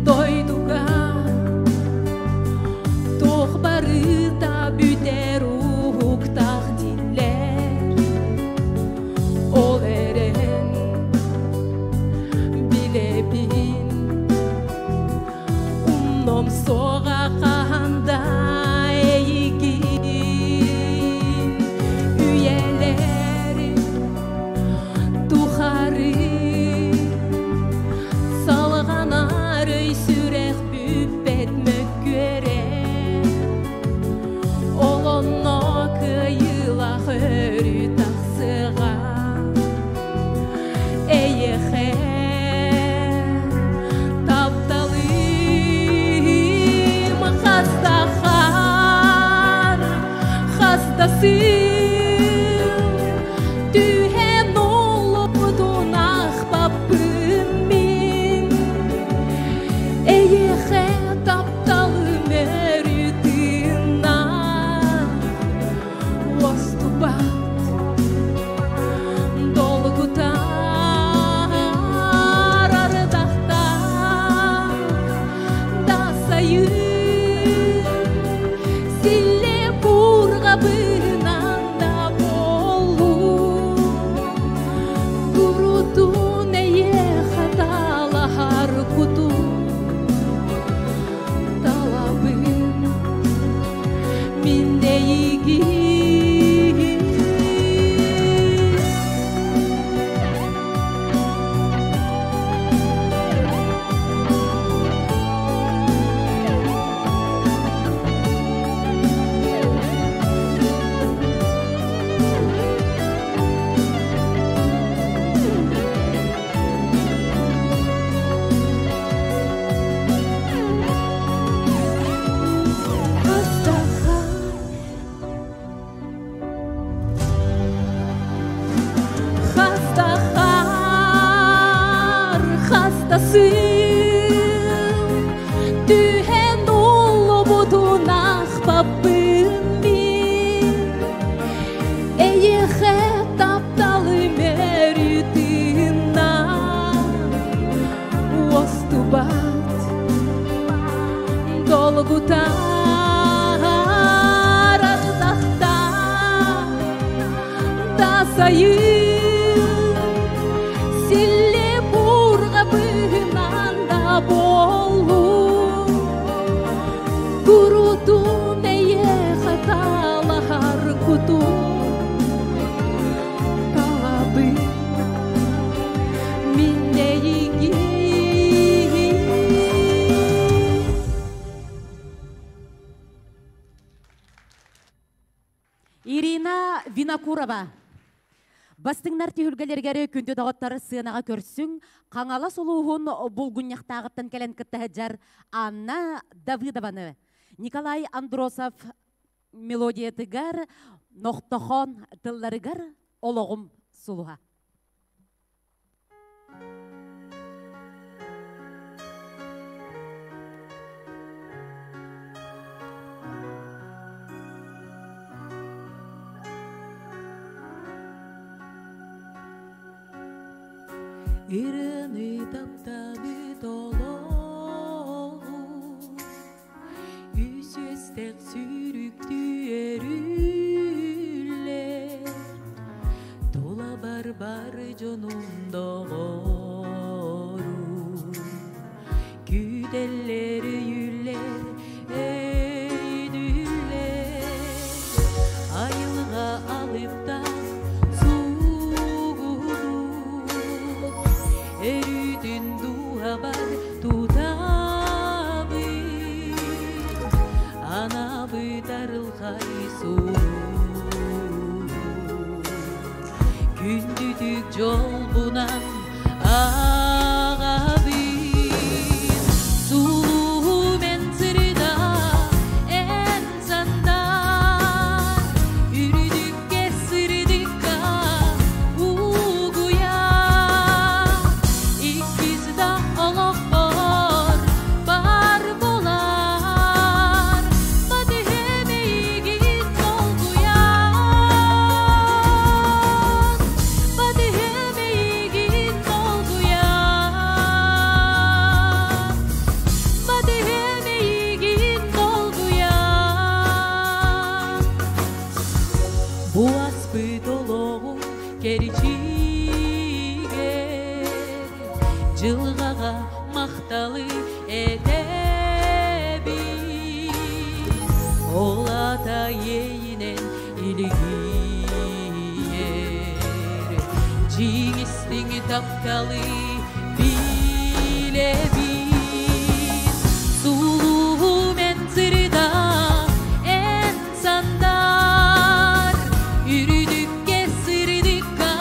дойдуга туох барыта бүтэр уһуктаах дииллэр ол эрэн билэбин умнуом суоҕа хаһан да эйигин үйэлэр тухары салҕанар өй сүрэх бүппэт мөккүөрэ ол онно кыайыылаах өрүү тахсыаҕа эйиэхэ тапталым хас да хаар хас да сыл түһэн олорбутун аахпаппын мин эйиэхэ тапталым өрүү тыыннаах уостубат долгутар ардахтаах да сайын силлиэ буурҕабынан да буоллун куруутун эйиэхэ талаһар кутум талабын мин эйигин. Ирина Винокурова. Бастыҥнар түһүлгэлэригэр күндү доҕоттор сыанаҕа көрсүҥ, Хаҥалас улууһун Булгунньахтааҕыттан кэлэн кытта сылдьар Анна Давыдованы, Николай Андросов мелодиятыгар Нохтохон тылларыгар Олоҕум сулуһа. Ырыаны таптабыт олоҕу Үс үөстэх сүүрүктүү өрүллэр Тула бар дьонум доҕору Күүтэллэр өйүүллэр өйдүүллэр Айылҕа алыптаах суугунуу Өрүүтүн дууһабар тутабын Анабыт арылхай сурук Күндүтүк дьолбунан ааҕабын Сулуһумен сырда эн сандар Үрдүккэ сырдыкка угуйар Иккис да олохпор бар болар Батыһым эйигин долгуйар Батыһым эйигин долгуйар Батыһым эйигин долгуйар Бу аспыт олоҕум кэрчигэр Дьылҕаҕа махталы этэбин Ол ата иэйинэн илгийэр Дьиҥ истиҥ тапталы билэбин Сулуһум эн сырда эн сандар Үрдүккэ сырдыкка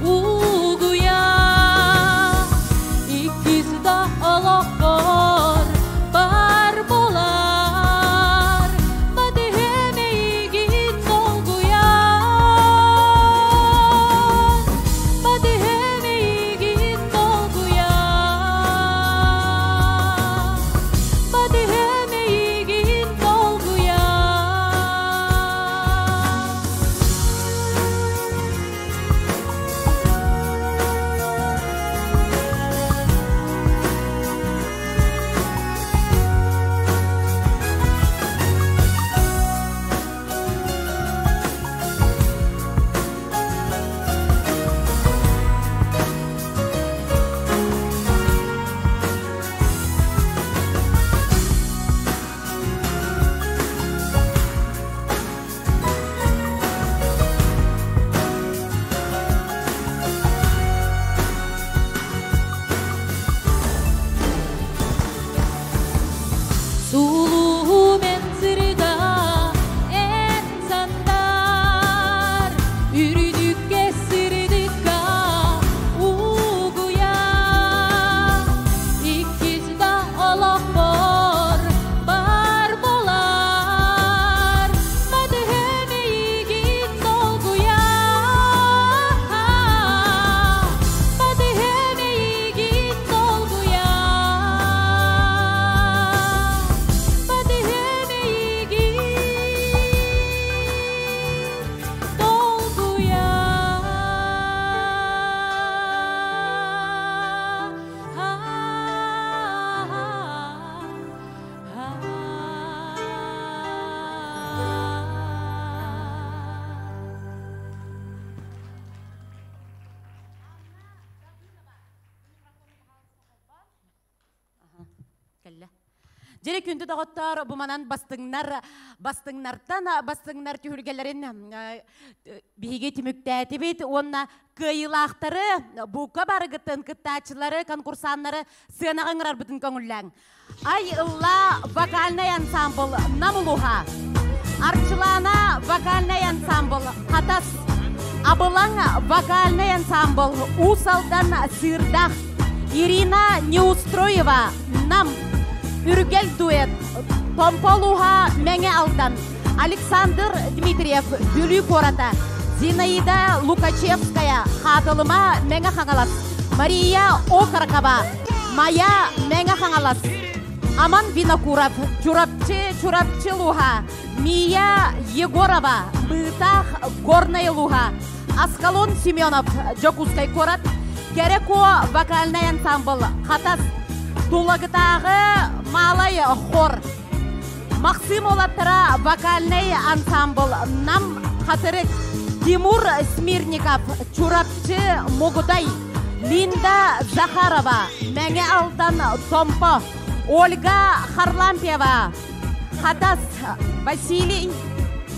угуйар Иккис да олохпор бар болар Батыһым эйигин долгуйар Батыһым эйигин долгуйар Батыһым эйигин долгуйар Сулуһумен сырда эн сандар Үрдүккэ сырдыкка угуйар Иккис да олохпор бар болар Батыһым эйигин долгуйар Батыһым эйигин долгуйар Батыһым эйигин долгуйар Кэллэ. Дьири күндү доҕоттор, бу манан бастыҥнар, бастыҥнартан бастыҥнар түһүлгэлэрин биһиги түмүктээтибит уонна кыайыылаахтары, бука барыгыттан кыттааччылары, конкурсаннары сыанаҕа ыҥырарбытын көҥүллээҥ. Ай ылла вокальнай ансамбл Нам улууһа. Арчылаана вокальнай ансамбл Хатас, Абылаҥ вокальнай ансамбл Уус Алдан Сыырдаах, Ирина Неустроева Нам, Үргэл дуэт, Томпо улууһа Мэҥэ Алдан, Александр Дмитриев Бүлүү куората, Зинаида Лукачевская Хаатылыма Мэҥэ Хаҥалас, Мария Окорокова Майа Мэҥэ Хаҥалас, Аман Винокуров Чурапчы Чурапчы улууһа, Мия Егорова Быытаах Горнай улууһа, Аскалон Семенов Дьокуускай куорат, Кэрэ Куо вокальнай ансамбл Хатас, Тулагытааҕы Малай хор, Максим уолаттара вокальнай ансамбл Нам Хатырык, Тимур Смирников Чурапчы Мугудай, Линда Захарова Мэҥэ Алдан Томпо, Ольга Харлампьева Хатас, Василий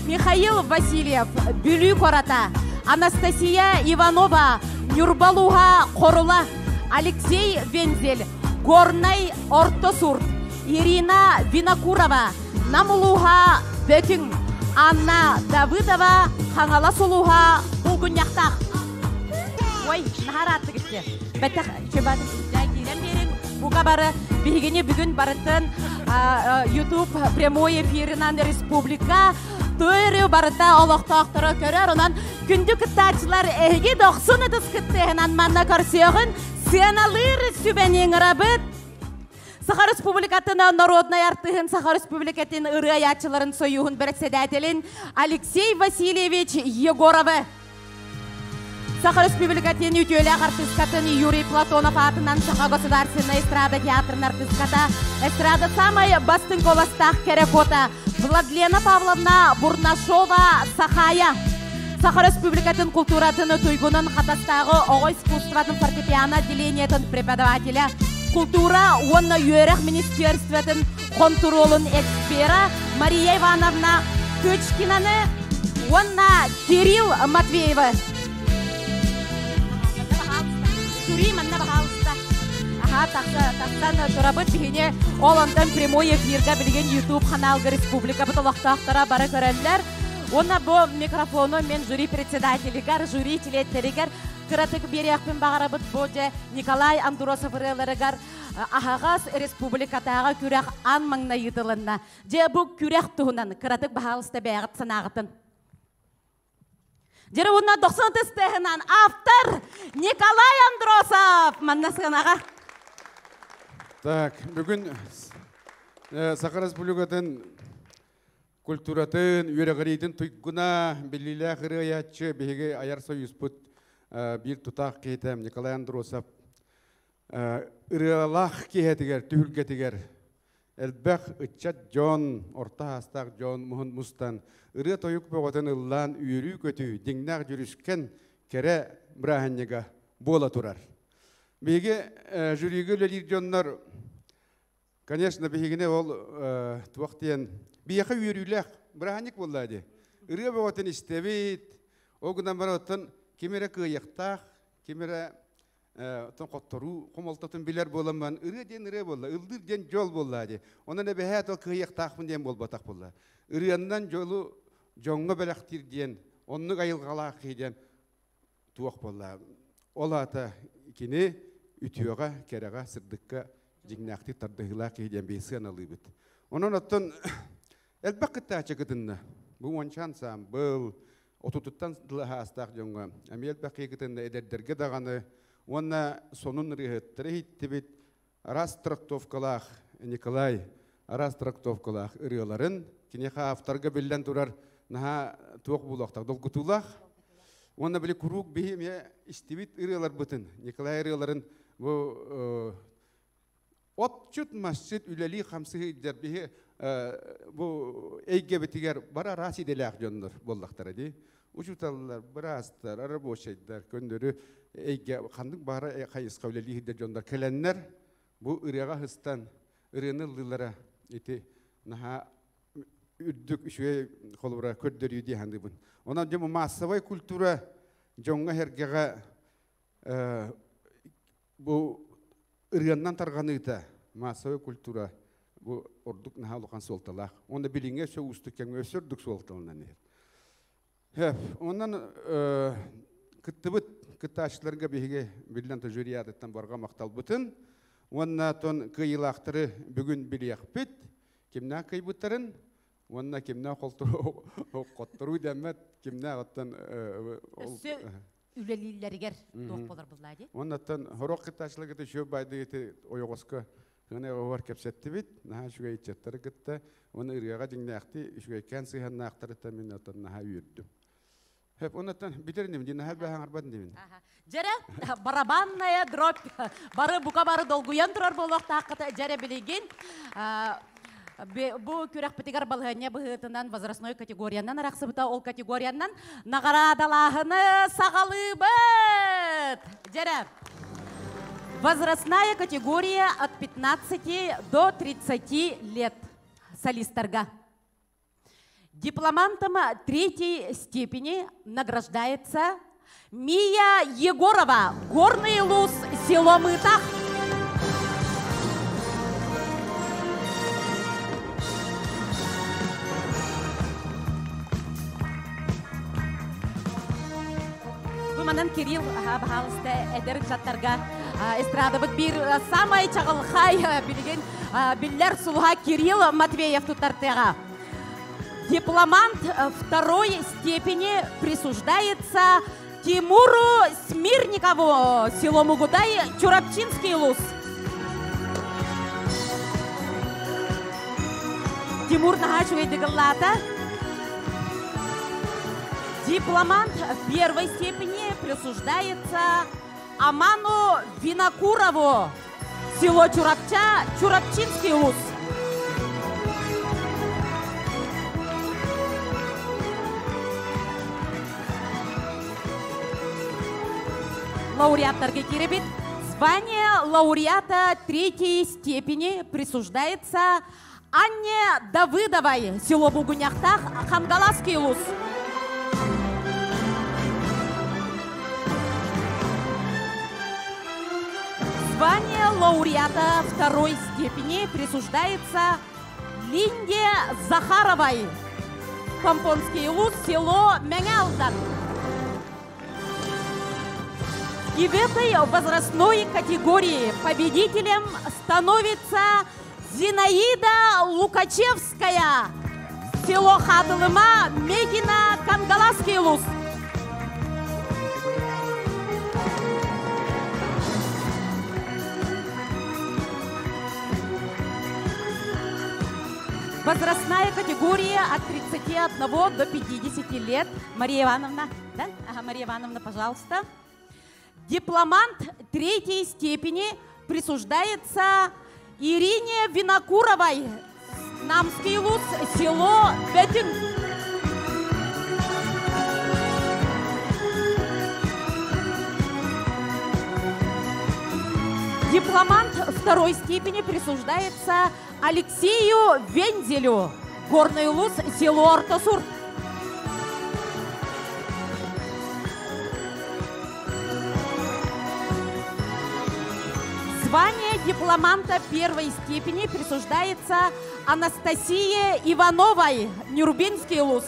Михаил Васильев Бүлүү куората, Анастасия Иванова Ньурба улууһа Хорула, Алексей Вензель Горнай Орто Сурт, Ирина Винокурова Нам улууһа Бөтүҥ, Анна Давыдова Хаҥалас улууһа Булгунньахтаах. Ой, наһаа ырааттык истэ. Бэтэх чөбатын киирэн биэриҥ. Бука бары биһигини бүгүн барытын YouTube прямой эфирынан республика төрү барыта олохтоохторо көрөр. Онон күндү кыттааччылар эһиги дохсун ытыс кыттыһынан манна көрсүөҕүн сыаналыыр сүбэни ыҥырабыт. Саха Республикатын народнай артыһын Саха Республикатын ырыа Союһун председателин Алексей Васильевич Егоровы. Саха Республикатын үтүөлээх артыскатын Юрий Платонов аатынан Саха государственной эстрада театрын артыската, эстрада самай бастыҥ куоластаах кэрэ куота Владлена Павловна Бурнашова Сахая. Саха Республикатын культуратын туйгунун Хатастааҕы оҕо искусствотын фортепиано отделениетын преподавателя, культура уонна үөрэх министерствотын хонтуруолун экспера Мария Ивановна Кычкинаны уонна Кирилл Матвеевы. Жюри манна баһаалыста. Аха, тахсан турабыт биһини ол онтон прямой эфирга билигин YouTube ханаалга республикабыт олохтоохторо бары көрөллөр. Уонна бу микрофону мен жюри председателигэр, жюри чилиэттеригэр кыратык биэриэхпин баҕарабыт бу дьэ Николай Андросов ырыаларыгар аһаҕас республикатааҕы күрэх аан маҥнай ыытылынна. Дьэ бу күрэх туһунан кыратык баһаалыста бэйэҕит санааҕытын. Дьэ уонна дохсун тыстыһынан автор Николай Андросов манна сыанаҕа. Так, бүгүн Саха Республикатын культуратын, үөрэҕириитин туйгуна, биллиилээх ырыаяччы биһиги айар союзпут биир тутаах киһитэ Николай Андросов ырыалаах киэһэтигэр, түһүлгэтигэр элбэх ыччат дьон, орто саастаах дьон муһун мустан, ырыа-тойук бөҕөтүн ыллаан үөрүү-көтүү, дьиҥнээх дьүрүскэн кэрэ бырааһынньыга буола турар. Биһиги жюригэ үлэлиир дьоннор, конечно, биһигини ол туох диэн, биһиэхэ үөрүүлээх бырааһынньык буолла дии. Ырыа бөҕөтүн истэбит, ол гынан баран оттон ким эрэ кыайыахтаах, ким эрэ оттон хотторуу хомолтотун билэр буоламман ырыа диэн ырыа буолла, ыллыыр диэн дьол буолла дии. Онон эбэһээт ол кыайыахтаахпын диэн буолбатах буолла. Ырыаннан дьолу дьоҥҥо бэлэхтиир диэн, оннук айылҕалаах киһи диэн туох буолла. Ол аата кини үтүөҕэ, кэрэҕэ, сырдыкка дьиҥнээхтик тардыһыылаах киһи диэн биһи сыаналыыбыт. Онон оттон элбэх кыттааччы кытынна. Бу уонча ансаамбыл, отутуттан саастаах дьоҥҥо эмиэ элбэх киһи кытынна, эдэрдэргэ даҕаны уонна сонун ырыаһыттары иһиттибит. Араас трактовкалаах Николай араас трактовкалаах ырыаларын киниэхэ авторга биллэн турар наһаа туох буолуохтаах долгутуулаах. Уонна били куруук биһи эмиэ истибит ырыаларбытын, Николай ырыаларын бу отчут масчыт үлэлии хамсыы илдьэр биһи бу эйгэбитигэр бары араас идэлээх дьоннор буоллахтара дии. Учууталлар, быраастар, рабочайдар, көннөрү эйгэ ханнык баара хайысха үлэлии сылдьар дьоннор кэлэннэр бу ырыаҕа сыстан ырыаны ыллыылара ити наһаа үрдүк үчүгэй холобура көрдөрүү дии саныыбын. Онон дьэ массовай культура дьоҥҥо-сэргэҕэ бу ырыаннан тарҕаныыта массовай культура бу ордук наһаа улахан суолталаах. Уонна билиҥҥи өссө уустук кэмҥэ өссө ордук суолталанан иһэр. Онон кыттыбыт кыттааччыларга биһиги биллэн жюри аатыттан барҕа махталбытын уонна тон кыайыылаахтары бүгүн билиэхпит, кимнээх кыайбыттарын уонна кимнээх хотторуу дэммэт, кимнээх оттон Өссө үлэлииллэригэр туох болар буллаа дии. Оннаттан хорох кыттааччыларга үчүгэй байды ойоҕоско Гына оҕор кэпсэттибит, наһаа үчүгэй ыччаттары кытта, уонна ырыаҕа дьиҥнээхти үчүгэйкээн сыһыаннаахтарыттан мин оттон наһаа үөрдүм. Хөп, оннаттан бүтэр инибин, дии наһаа баһаҥарбат инибин. Дьэрэ, барабанная дробь. Бары бука бары долгуйан турар буолуохтааххыт дьэрэ билигин. Бу күрэхпитигэр балаһыанньа быһыытынан возрастной категориянан арахсыбыта. Ол категориянан наҕараадалааһыны саҕалыыбыт. Дьэрэ, возрастная категория от 15 до 30 лет солисттарга. Дипломантом третьей степени награждается Мия Егорова, Горный Луз, село Мытах. Бу манан Кирилл баһаалыста эдэр ыччаттарга эстрадабыт биир самай чаҕылхай билигин биллэр сулуһа Кирилл Матвеев туттартыаҕа. Дипломант второй степени присуждается Тимуру Смирникову, село Мугудай, Чурапчинский улус. Тимур наһаа үчүгэйдик ыллаата. Дипломант первой степени присуждается Аману Винокурову, село Чурапча, Чурапчинский улус. Лауреаттарга киирэбит. Звание лауреата третьей степени присуждается Анне Давыдовой, село Булгуньяхтаах, Хангаласский улус. Звание лауреата второй степени присуждается Линде Захаровой, Помпонский улус, село Мэҥэ Алдан. И в этой возрастной категории победителем становится Зинаида Лукачевская, село Хадылыма, Мегино, Кангаласский улус. Возрастная категория от 31 до 50 лет. Мария Ивановна, да? Ага, Мария Ивановна, пожалуйста. Дипломант третьей степени присуждается Ирине Винокуровой. Намский улус, село Бетин. Дипломант второй степени присуждается Алексею Вензелю. Горный улус, село Орто-Сурт. Звание дипломанта первой степени присуждается Анастасии Ивановой, Нюрбинский улус.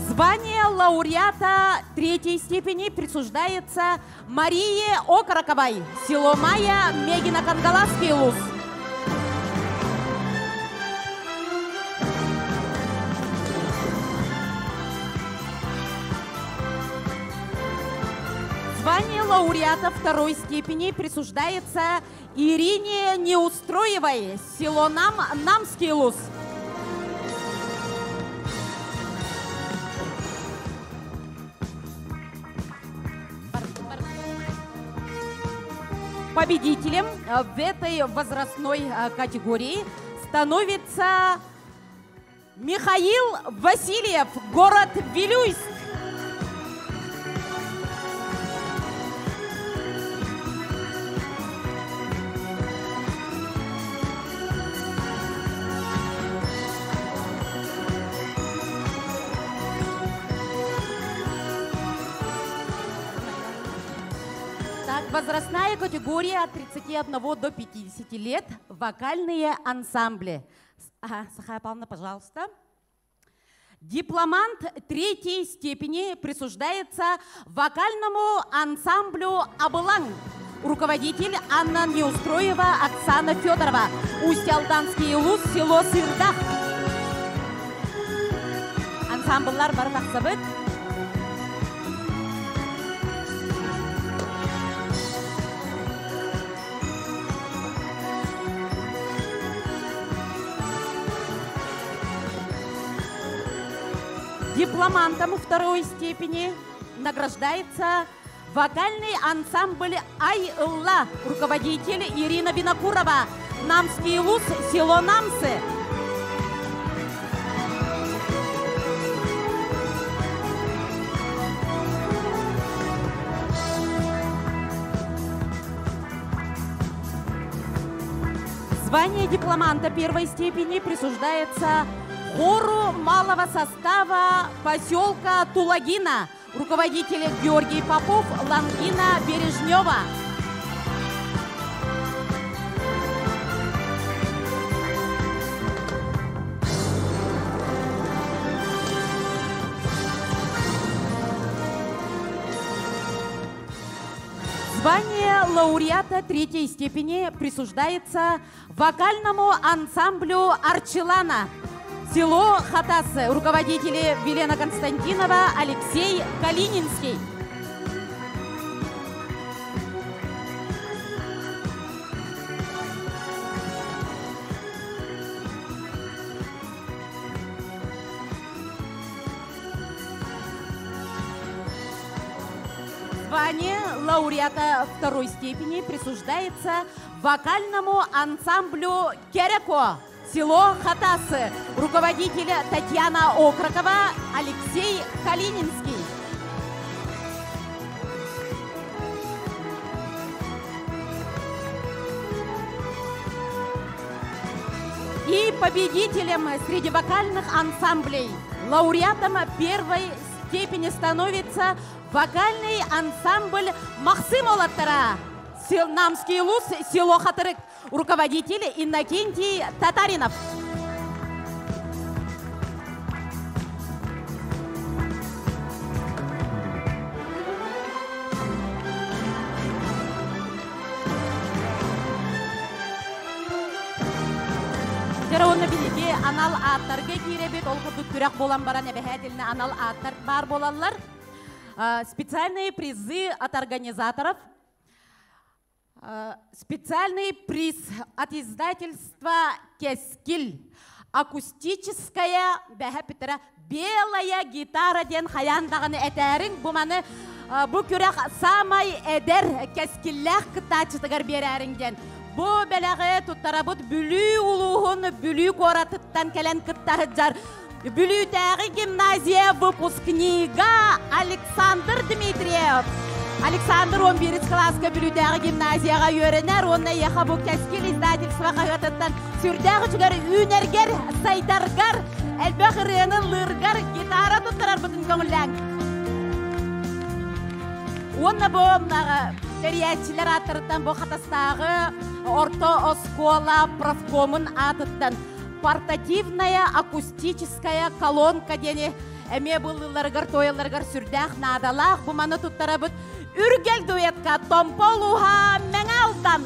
Звание лауреата третьей степени присуждается Марии Окороковой, село Майя, Мегино-Кангаласский улус. Звание лауреата второй степени присуждается Ирине Неустроевой, село Нам, Намский улус. Победителем в этой возрастной категории становится Михаил Васильев, город Вилюйск. Так, возрастная категория от 31 до 50 лет, вокальные ансамбли. Ага, Сахая Павловна, пожалуйста. Дипломант третьей степени присуждается вокальному ансамблю «Абылаң». Руководитель Анна Неустроева, Оксана Федорова. Усть-Алданский улус, село Сырдах. Ансамбльлар бары тахсабыт. Дипломантом второй степени награждается вокальный ансамбль «Ай-Ылла», руководитель Ирина Винокурова, Намский улус, село Намсы. Звание дипломанта первой степени присуждается хору малого состава поселка Тулагина, руководитель Георгий Попов, Лангина Бережнева. Звание лауреата третьей степени присуждается вокальному ансамблю «Арчилана». Село Хатасы. Руководители Велена Константинова, Алексей Калининский. Звание лауреата второй степени присуждается вокальному ансамблю «Кереко», село Хатасы. Руководитель Татьяна Окрокова, Алексей Калининский. И победителем среди вокальных ансамблей, лауреатом первой степени становится вокальный ансамбль Махсым Олаттара. Намский улус, село Хатырык. Руководитель Иннокентий Татаринов. Дьэ, биһиги анал ааттарга киирэбит, ол курдук күрэх буолан баран эбэһээтилинэ анал ааттар баар буолаллар. Специальные призы от организаторов. Специальный приз от издательства «Кэскил». Акустическая бэһэ белая гитара диэн хайаан даҕаны этээриҥ бу маны бу күрэх саамай эдэр кэскиллээх кыттааччытыгар биэрээриҥ диэн. Бу бэлэҕи туттарабыт Бүлүү улууһун Бүлүү куоратыттан кэлэн кытта сылдьар Бүлүүтээҕи гимназия выпускнига Александр Дмитриев. Александр 11 кылааска Бүлүүтээҕи гимназияҕа үөрэнэр уонна эйиэхэ бу Кэскил издательство хаһыатыттан сүрдээх үчүгэр үүнэргэр, сайдаргар, элбэх ырыаны ыллыыргар гитара туттарарбытын көҥүллээҥ. Уонна бу тэрийээччилэр ааттарыттан бу Хатастааҕы орто оскуола профкомун аатыттан портативная акустическая колонка диэни эмиэ былыыларыгар туойалларыгар сүрдээх наадалаах бу маны туттарабыт Үргэл дуэтка Томпо улууһа Мэҥэ Алдан.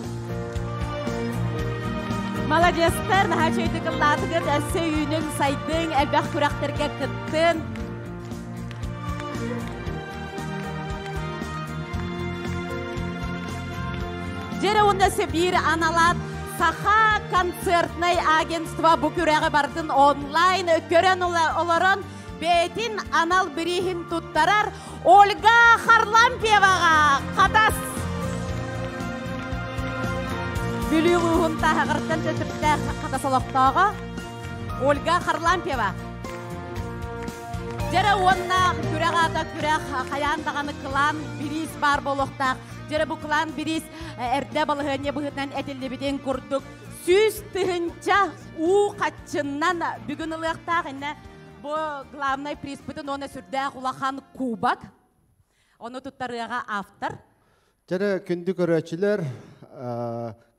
Молодецтар, наһаа үчүгэйдик ыллаатыгыт, өссө үүнүҥ, сайдыҥ, элбэх күрэхтэргэ кыттын. Дьэ уонна өссө биир аналаат Саха концертнай агентство бу күрэҕи бардын онлайн көрөн олорон бэйэтин анал бирииһин туттарар Ольга Харлампьеваҕа Хатас Бүлүү улууһун Тааһаҕарыттан төрүттээх Хатас олохтооҕо Ольга Харлампьева. Дьэрэ уонна күрэх аата күрэх хайаан даҕаны кылаан бириис баар буолуохтаах. Дьэрэ бу кылаан бириис эрдэ балаһыанньа быһыытынан этиллибитин курдук 100 тыһыынча уу хаччыннан бүгүн ылыахтаах иннэ бу главный призпытын уонна сүрдээх улахан кубок. Ону туттарыаҕа автор. Чэрэ күндү көрөөччүлэр,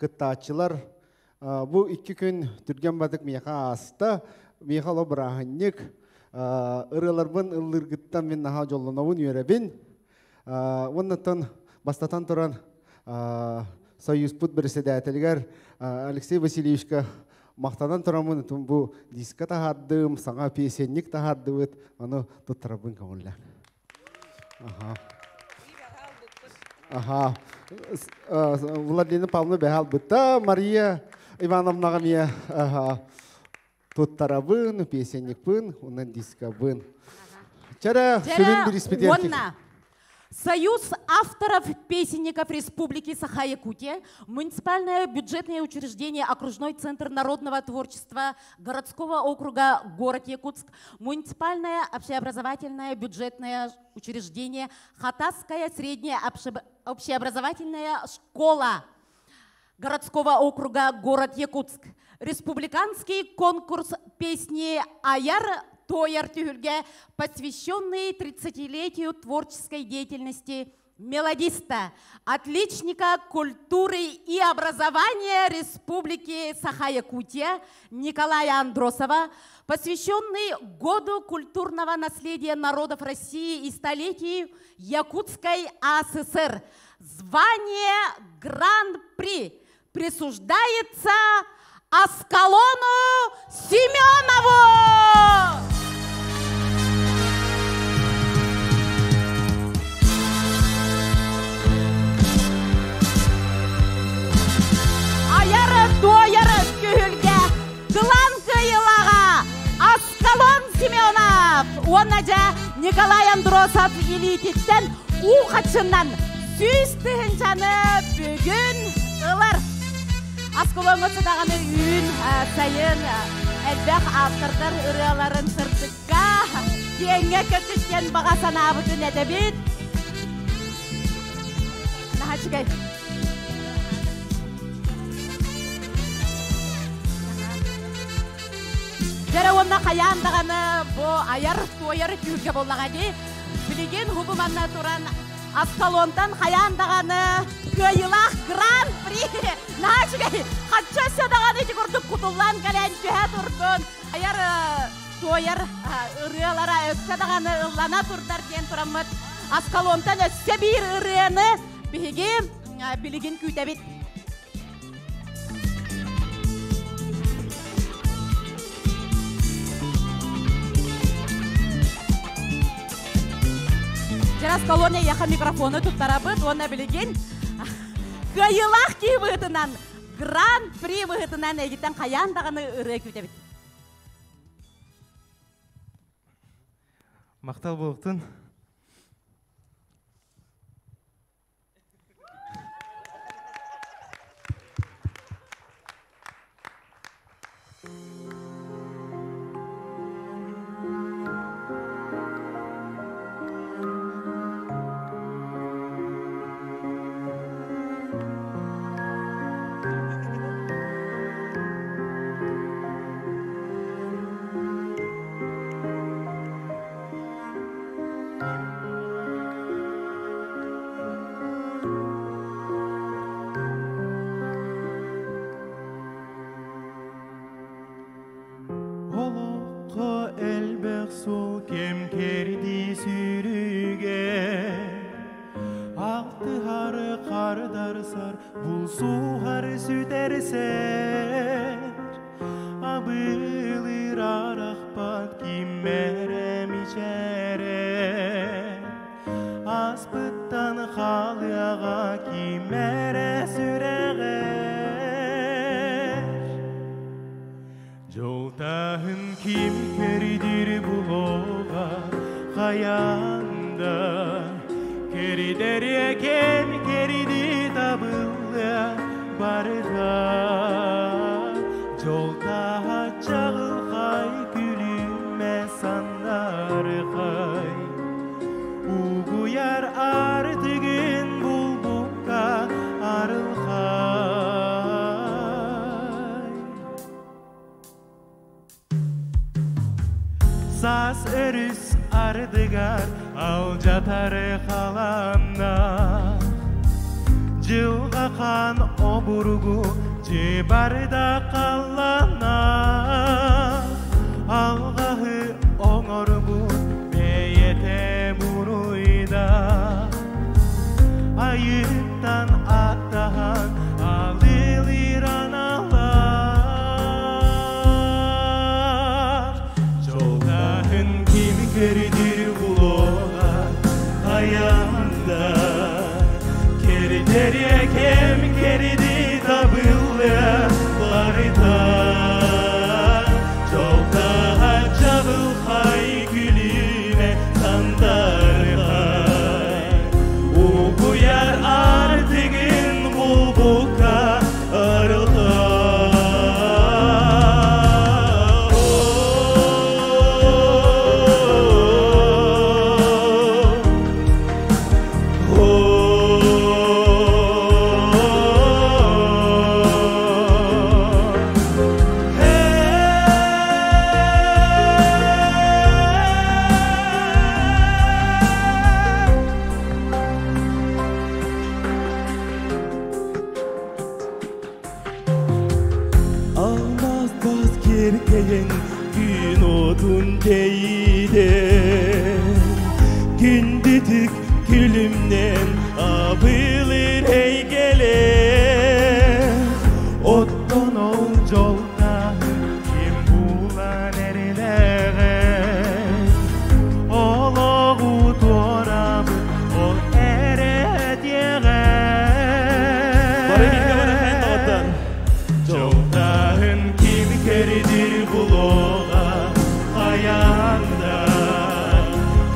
кыттааччылар, бу 2 күн түргэн бадык миэхэ ааста, миэхэ оло бырааһынньык, ырыаларбын ыллыыргыттан мин наһаа дьоллонобун үөрэбин. Уоннаттан бастатан туран Союзпут председателигэр Алексей Васильевичка махтанан тураммын бу диска таһаардым, саҥа песенник таһаардыбыт, ону туттарабын көҥүллээн. Аха. Аха. Владимир Павловна бэһалбыта, Мария Ивановнаҕа мия туттарабын, песенникпын, онон дискабын. Чара сүрүн бириспитер. Союз авторов песенников Республики Саха-Якутия, муниципальное бюджетное учреждение Окружной центр народного творчества городского округа город Якутск, муниципальное общеобразовательное бюджетное учреждение Хатасская средняя общеобразовательная школа городского округа город Якутск, республиканский конкурс песни «Аяр Тояр түһүлгэ», посвященный 30-летию творческой деятельности мелодиста, отличника культуры и образования Республики Саха-Якутия Николая Андросова, посвященный году культурного наследия народов России и столетию Якутской АССР. Звание Гран-при присуждается Аскалону Семенову! Аяры тояры түһүлгэ кылаан кыайыылааҕа Аскалон Семенов! Уонна Николай Андросов илиититтэн уу харчынан 100 тыһыынчаны бүгүн ылар. Аскалоҥҥа сатаҕаны үүн сайын элбэх автордар ырыаларын сырдыкка киэҥҥэ көтүттэн баҕа санаабытын этэбит. Наһаа үчүгэй. Дьэ уонна хайаан даҕаны бу айар туойар түһүлгэ буоллаҕа дии. Билигин бу манна туран Аскалонтан хайаан даҕаны кыайыылаах гран-при. Наһаа үчүгэй. Хачча даҕаны ити курдук кутуллан кэлэн түһэ турдун. Айар туойар ырыалара өссө даҕаны ыллана турдар диэн тураммыт. Аскалонтан өссө биир ырыаны биһиги билигин күүтэбит. Дьэ Аскалон, эйиэхэ микрофону туттарабыт, уонна билигин кыайыылаах киһи быһыытынан, гран-при быһыытынан эйигиттэн хайаан даҕаны ырыа күүтэбит. Махтал буоллун. Олоххо элбэх суол кэм кэрдии сүүрүгэр Алтыһар хардарсар булсуһар сүтэрсэр Абылыыр арахпат ким эрэ мичээрэ Ааспыттан хаалыаҕа ким эрэ сүрэҕэр Дьол тааһын ким көрдүүр булуоҕа хайаан да Кэрдэр кэм кэрдии табыллыа барыта Дьол тааһа чаҕылхай күлүмэ сандаархай Угуйар аартыгын булбукка арылхай. Саас өрүс ардыгар алдьатар халааннаах. Дьылҕа хаан обургу дьыбарда халлана Алҕаһы оҥорбут бэйэтэ буруйда Айыттан аттаһан алылыыр аналлаах Дьолтааһын ким көрдүр булуоҕа хайаан да Кэрдэрэ кэм кэрди табыллыа барыта Дьолтааһа чаҕылхай күлүмэ сандархай Угуйар артыгын булбукка Алмаз бас киркейін күн отун дейден Күндүтүк күлүмнен абылыр эйгеле Оттон ол жолтаһын ким булан эрилэҕэ Олоҕу туорабыт ол эрэ диэҕэ Бары бииргэ баран доҕоттор. Дьолтааһын ким кэрдир булуоҕа хайаан да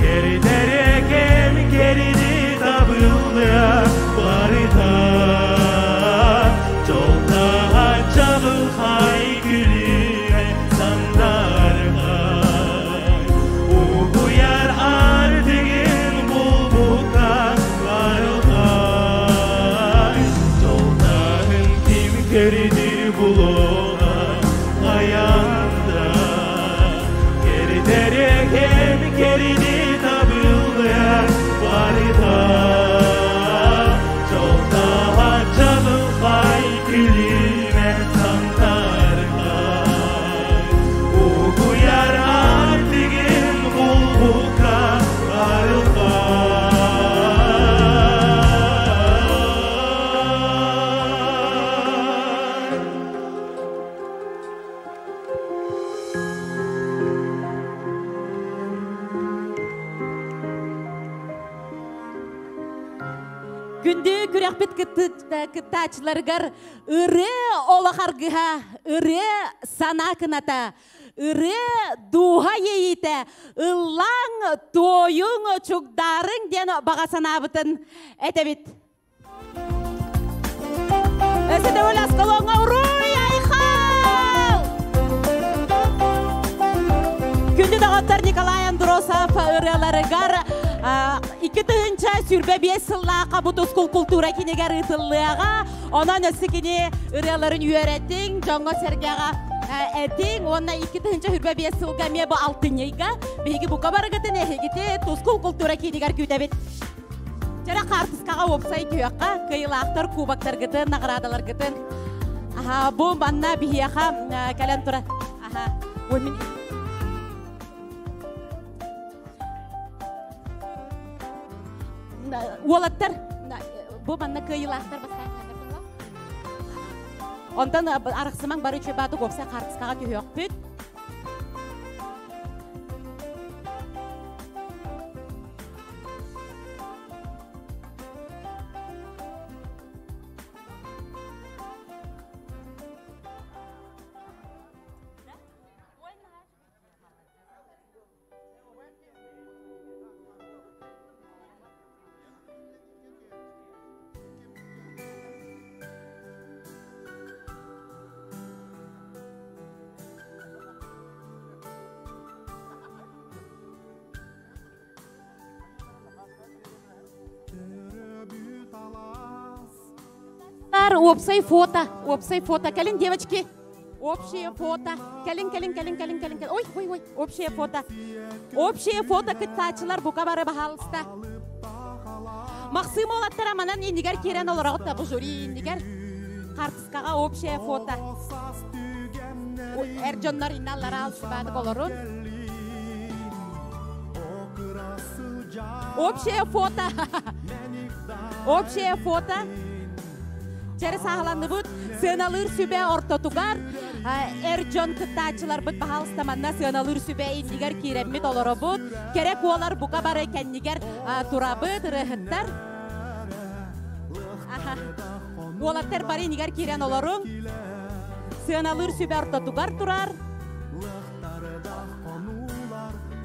Кэрдэрэ кэм кэрди табыллыа барыта Дьолтааһа чаҕылхай күлүмэ сандархай Угуйар ардыгын булбукка арылхай Дьолтааһын ким кэрдир булуоҕа хайаан да Кэрдэрэ кэм кэрди табыллыа барыта Дьолтааһа чаҕылхай күлүмэ сандархай Угуйар артыгын булбукка арылхай Күндү күрэхпит кыттааччыларыгар ырыа олох аргыһа, ырыа санаа кыната, ырыа дууһа иэйиитэ, ыллаҥ, туойуҥ, чугдаарыҥ диэн баҕа санаабытын этэбит. Өссө төгүл Аскалоҥҥа уруй айхал! Күндү доҕоттор Николай Андросов ырыаларыгар 2025 сыллаахха бу Тускул култуура кинигэр ыытыллыаҕа. Онон өссө кини ырыаларын үөрэтиҥ, дьоҥҥо-сэргэҕэ этиҥ уонна 2025 сылга эмиэ бу алтынньыйга биһиги бука барыгытын эһигити Тускул култуура киинигэр күүтэбит. Чэрэ хаартыскаҕа уопсай түһүөххэ, кыайыылаахтар кубоктаргытын, наҕараадаларгытын. Аха, бу манна биһиэхэ кэлэн тура. Аха, ой, мин Уолаттар, бу манна кыайыылаахтар бастаан Онтон арахсымаҥ бары үчүгэй баатык уопсай хаартыскаҕа түһүөхпүт. Уопсай фото, уопсай фото. Кэлин, девочки, общее фото. Кэлин, кэлин, кэлин, кэлин, кэлин, кэлин. Ой, ой, ой, общее фото. Общее фото кыттааччылар бука бары баһаалыста. Махсым олаттара манан иннигэр киирэн олороҕут да бу жюри иннигэр. Хартыскаҕа общее фото. Эр дьоннор инналлара алсыбаатык олорун. Общее фото. Общее фото. Чэрэ сааһыланныбыт. Сыаналыыр сүбэ ортотугар эр дьон кыттааччыларбыт баһаалыста манна сыаналыыр сүбэ иннигэр киирэммит олоробут. Кэрэ куолар бука бары кэннигэр турабыт, ырыаһыттар. Уолаттар бары иннигэр киирэн олоруҥ. Сыаналыыр сүбэ ортотугар турар.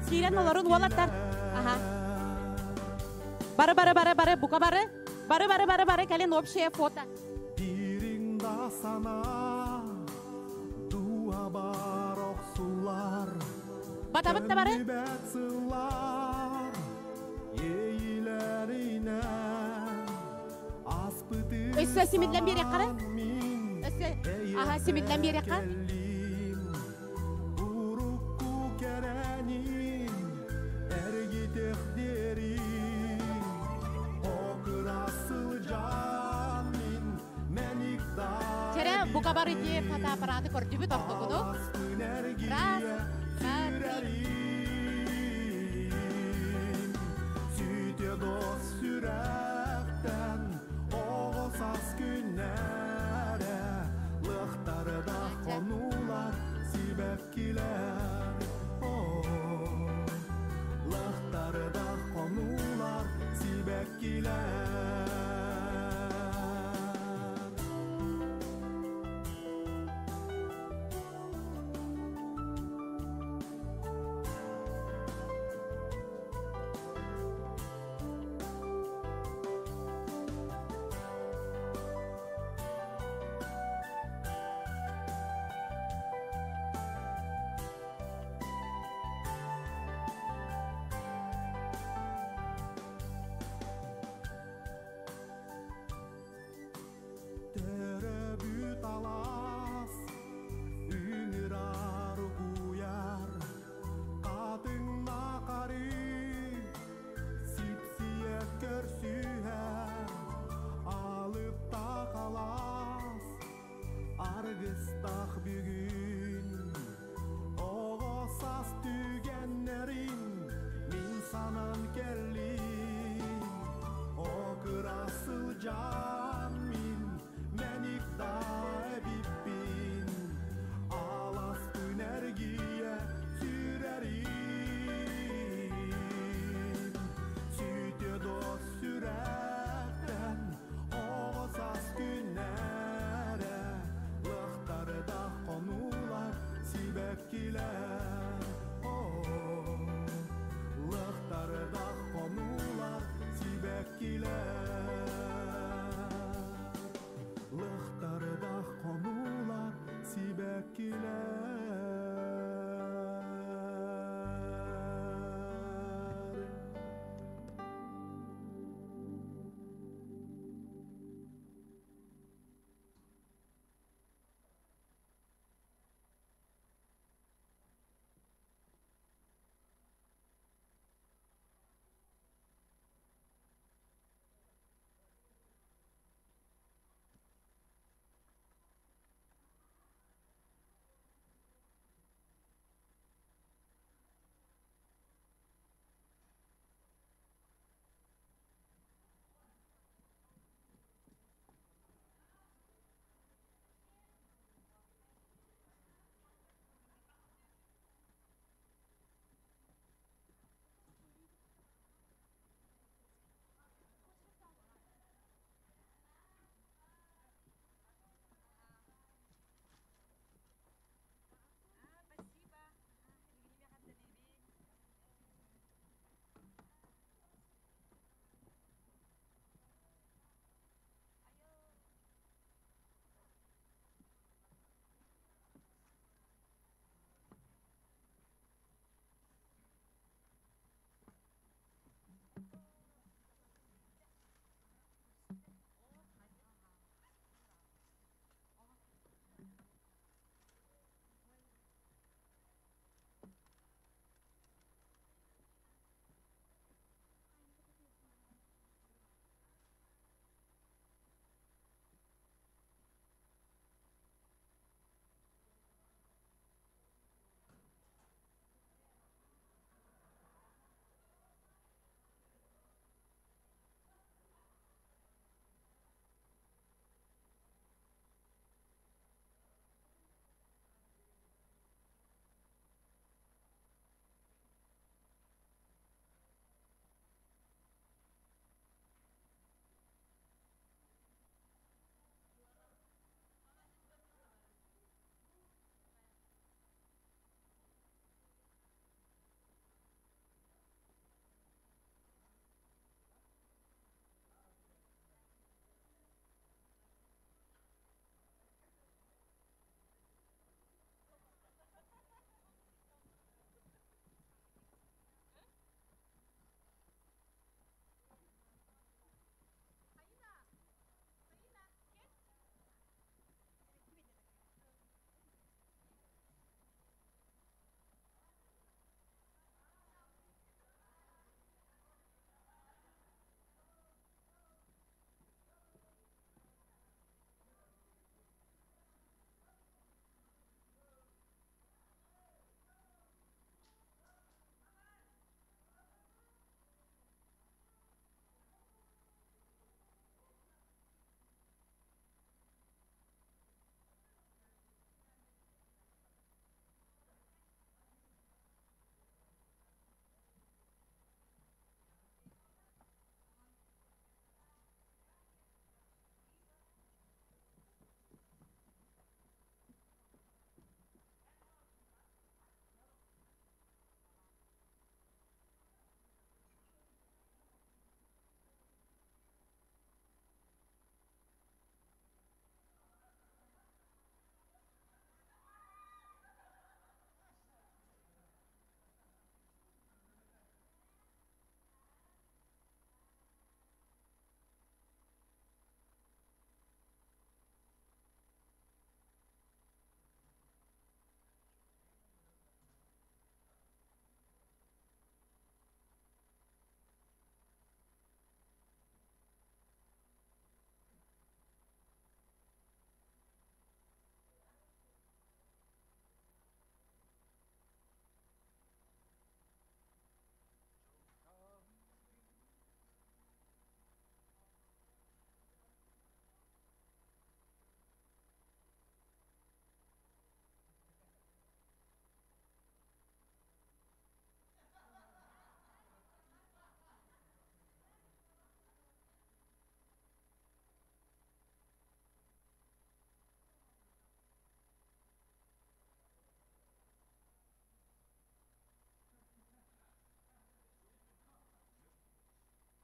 Киирэн олорун уолаттар. Аха. Бары бары бары бары бука бары. Бары бары бары бары кэлин общее фото. Дириҥ санаа дууһабар охсулар Батабыт да бары. Төннүбэт сыллар иэйиилэринэн аспыты Өссө симиллэн биэриэххэ мин Өссө аха симиллэн биэриэххэ. кэллим урукку кэрэнин эргитиэхтиэрин окура сылдьан мин Чэрэ бука бары дии фотоаппараты көрдүбүт ортокуну. Раз, два, три. Сүтө дос сүрэхтэн оҕо саас күннэрэ лыхтарда хонуулар сибэккилэр лыхтарда хонуулар сибэккилэр. Төрөбүт алаас үҥүрар угуйар хатыҥна хары сипсийэ көрсүһэр алыптаах алаас аргыстаах бүгүн оҕо саас түгэннэрин мин санаан кэллим окура сылдьан.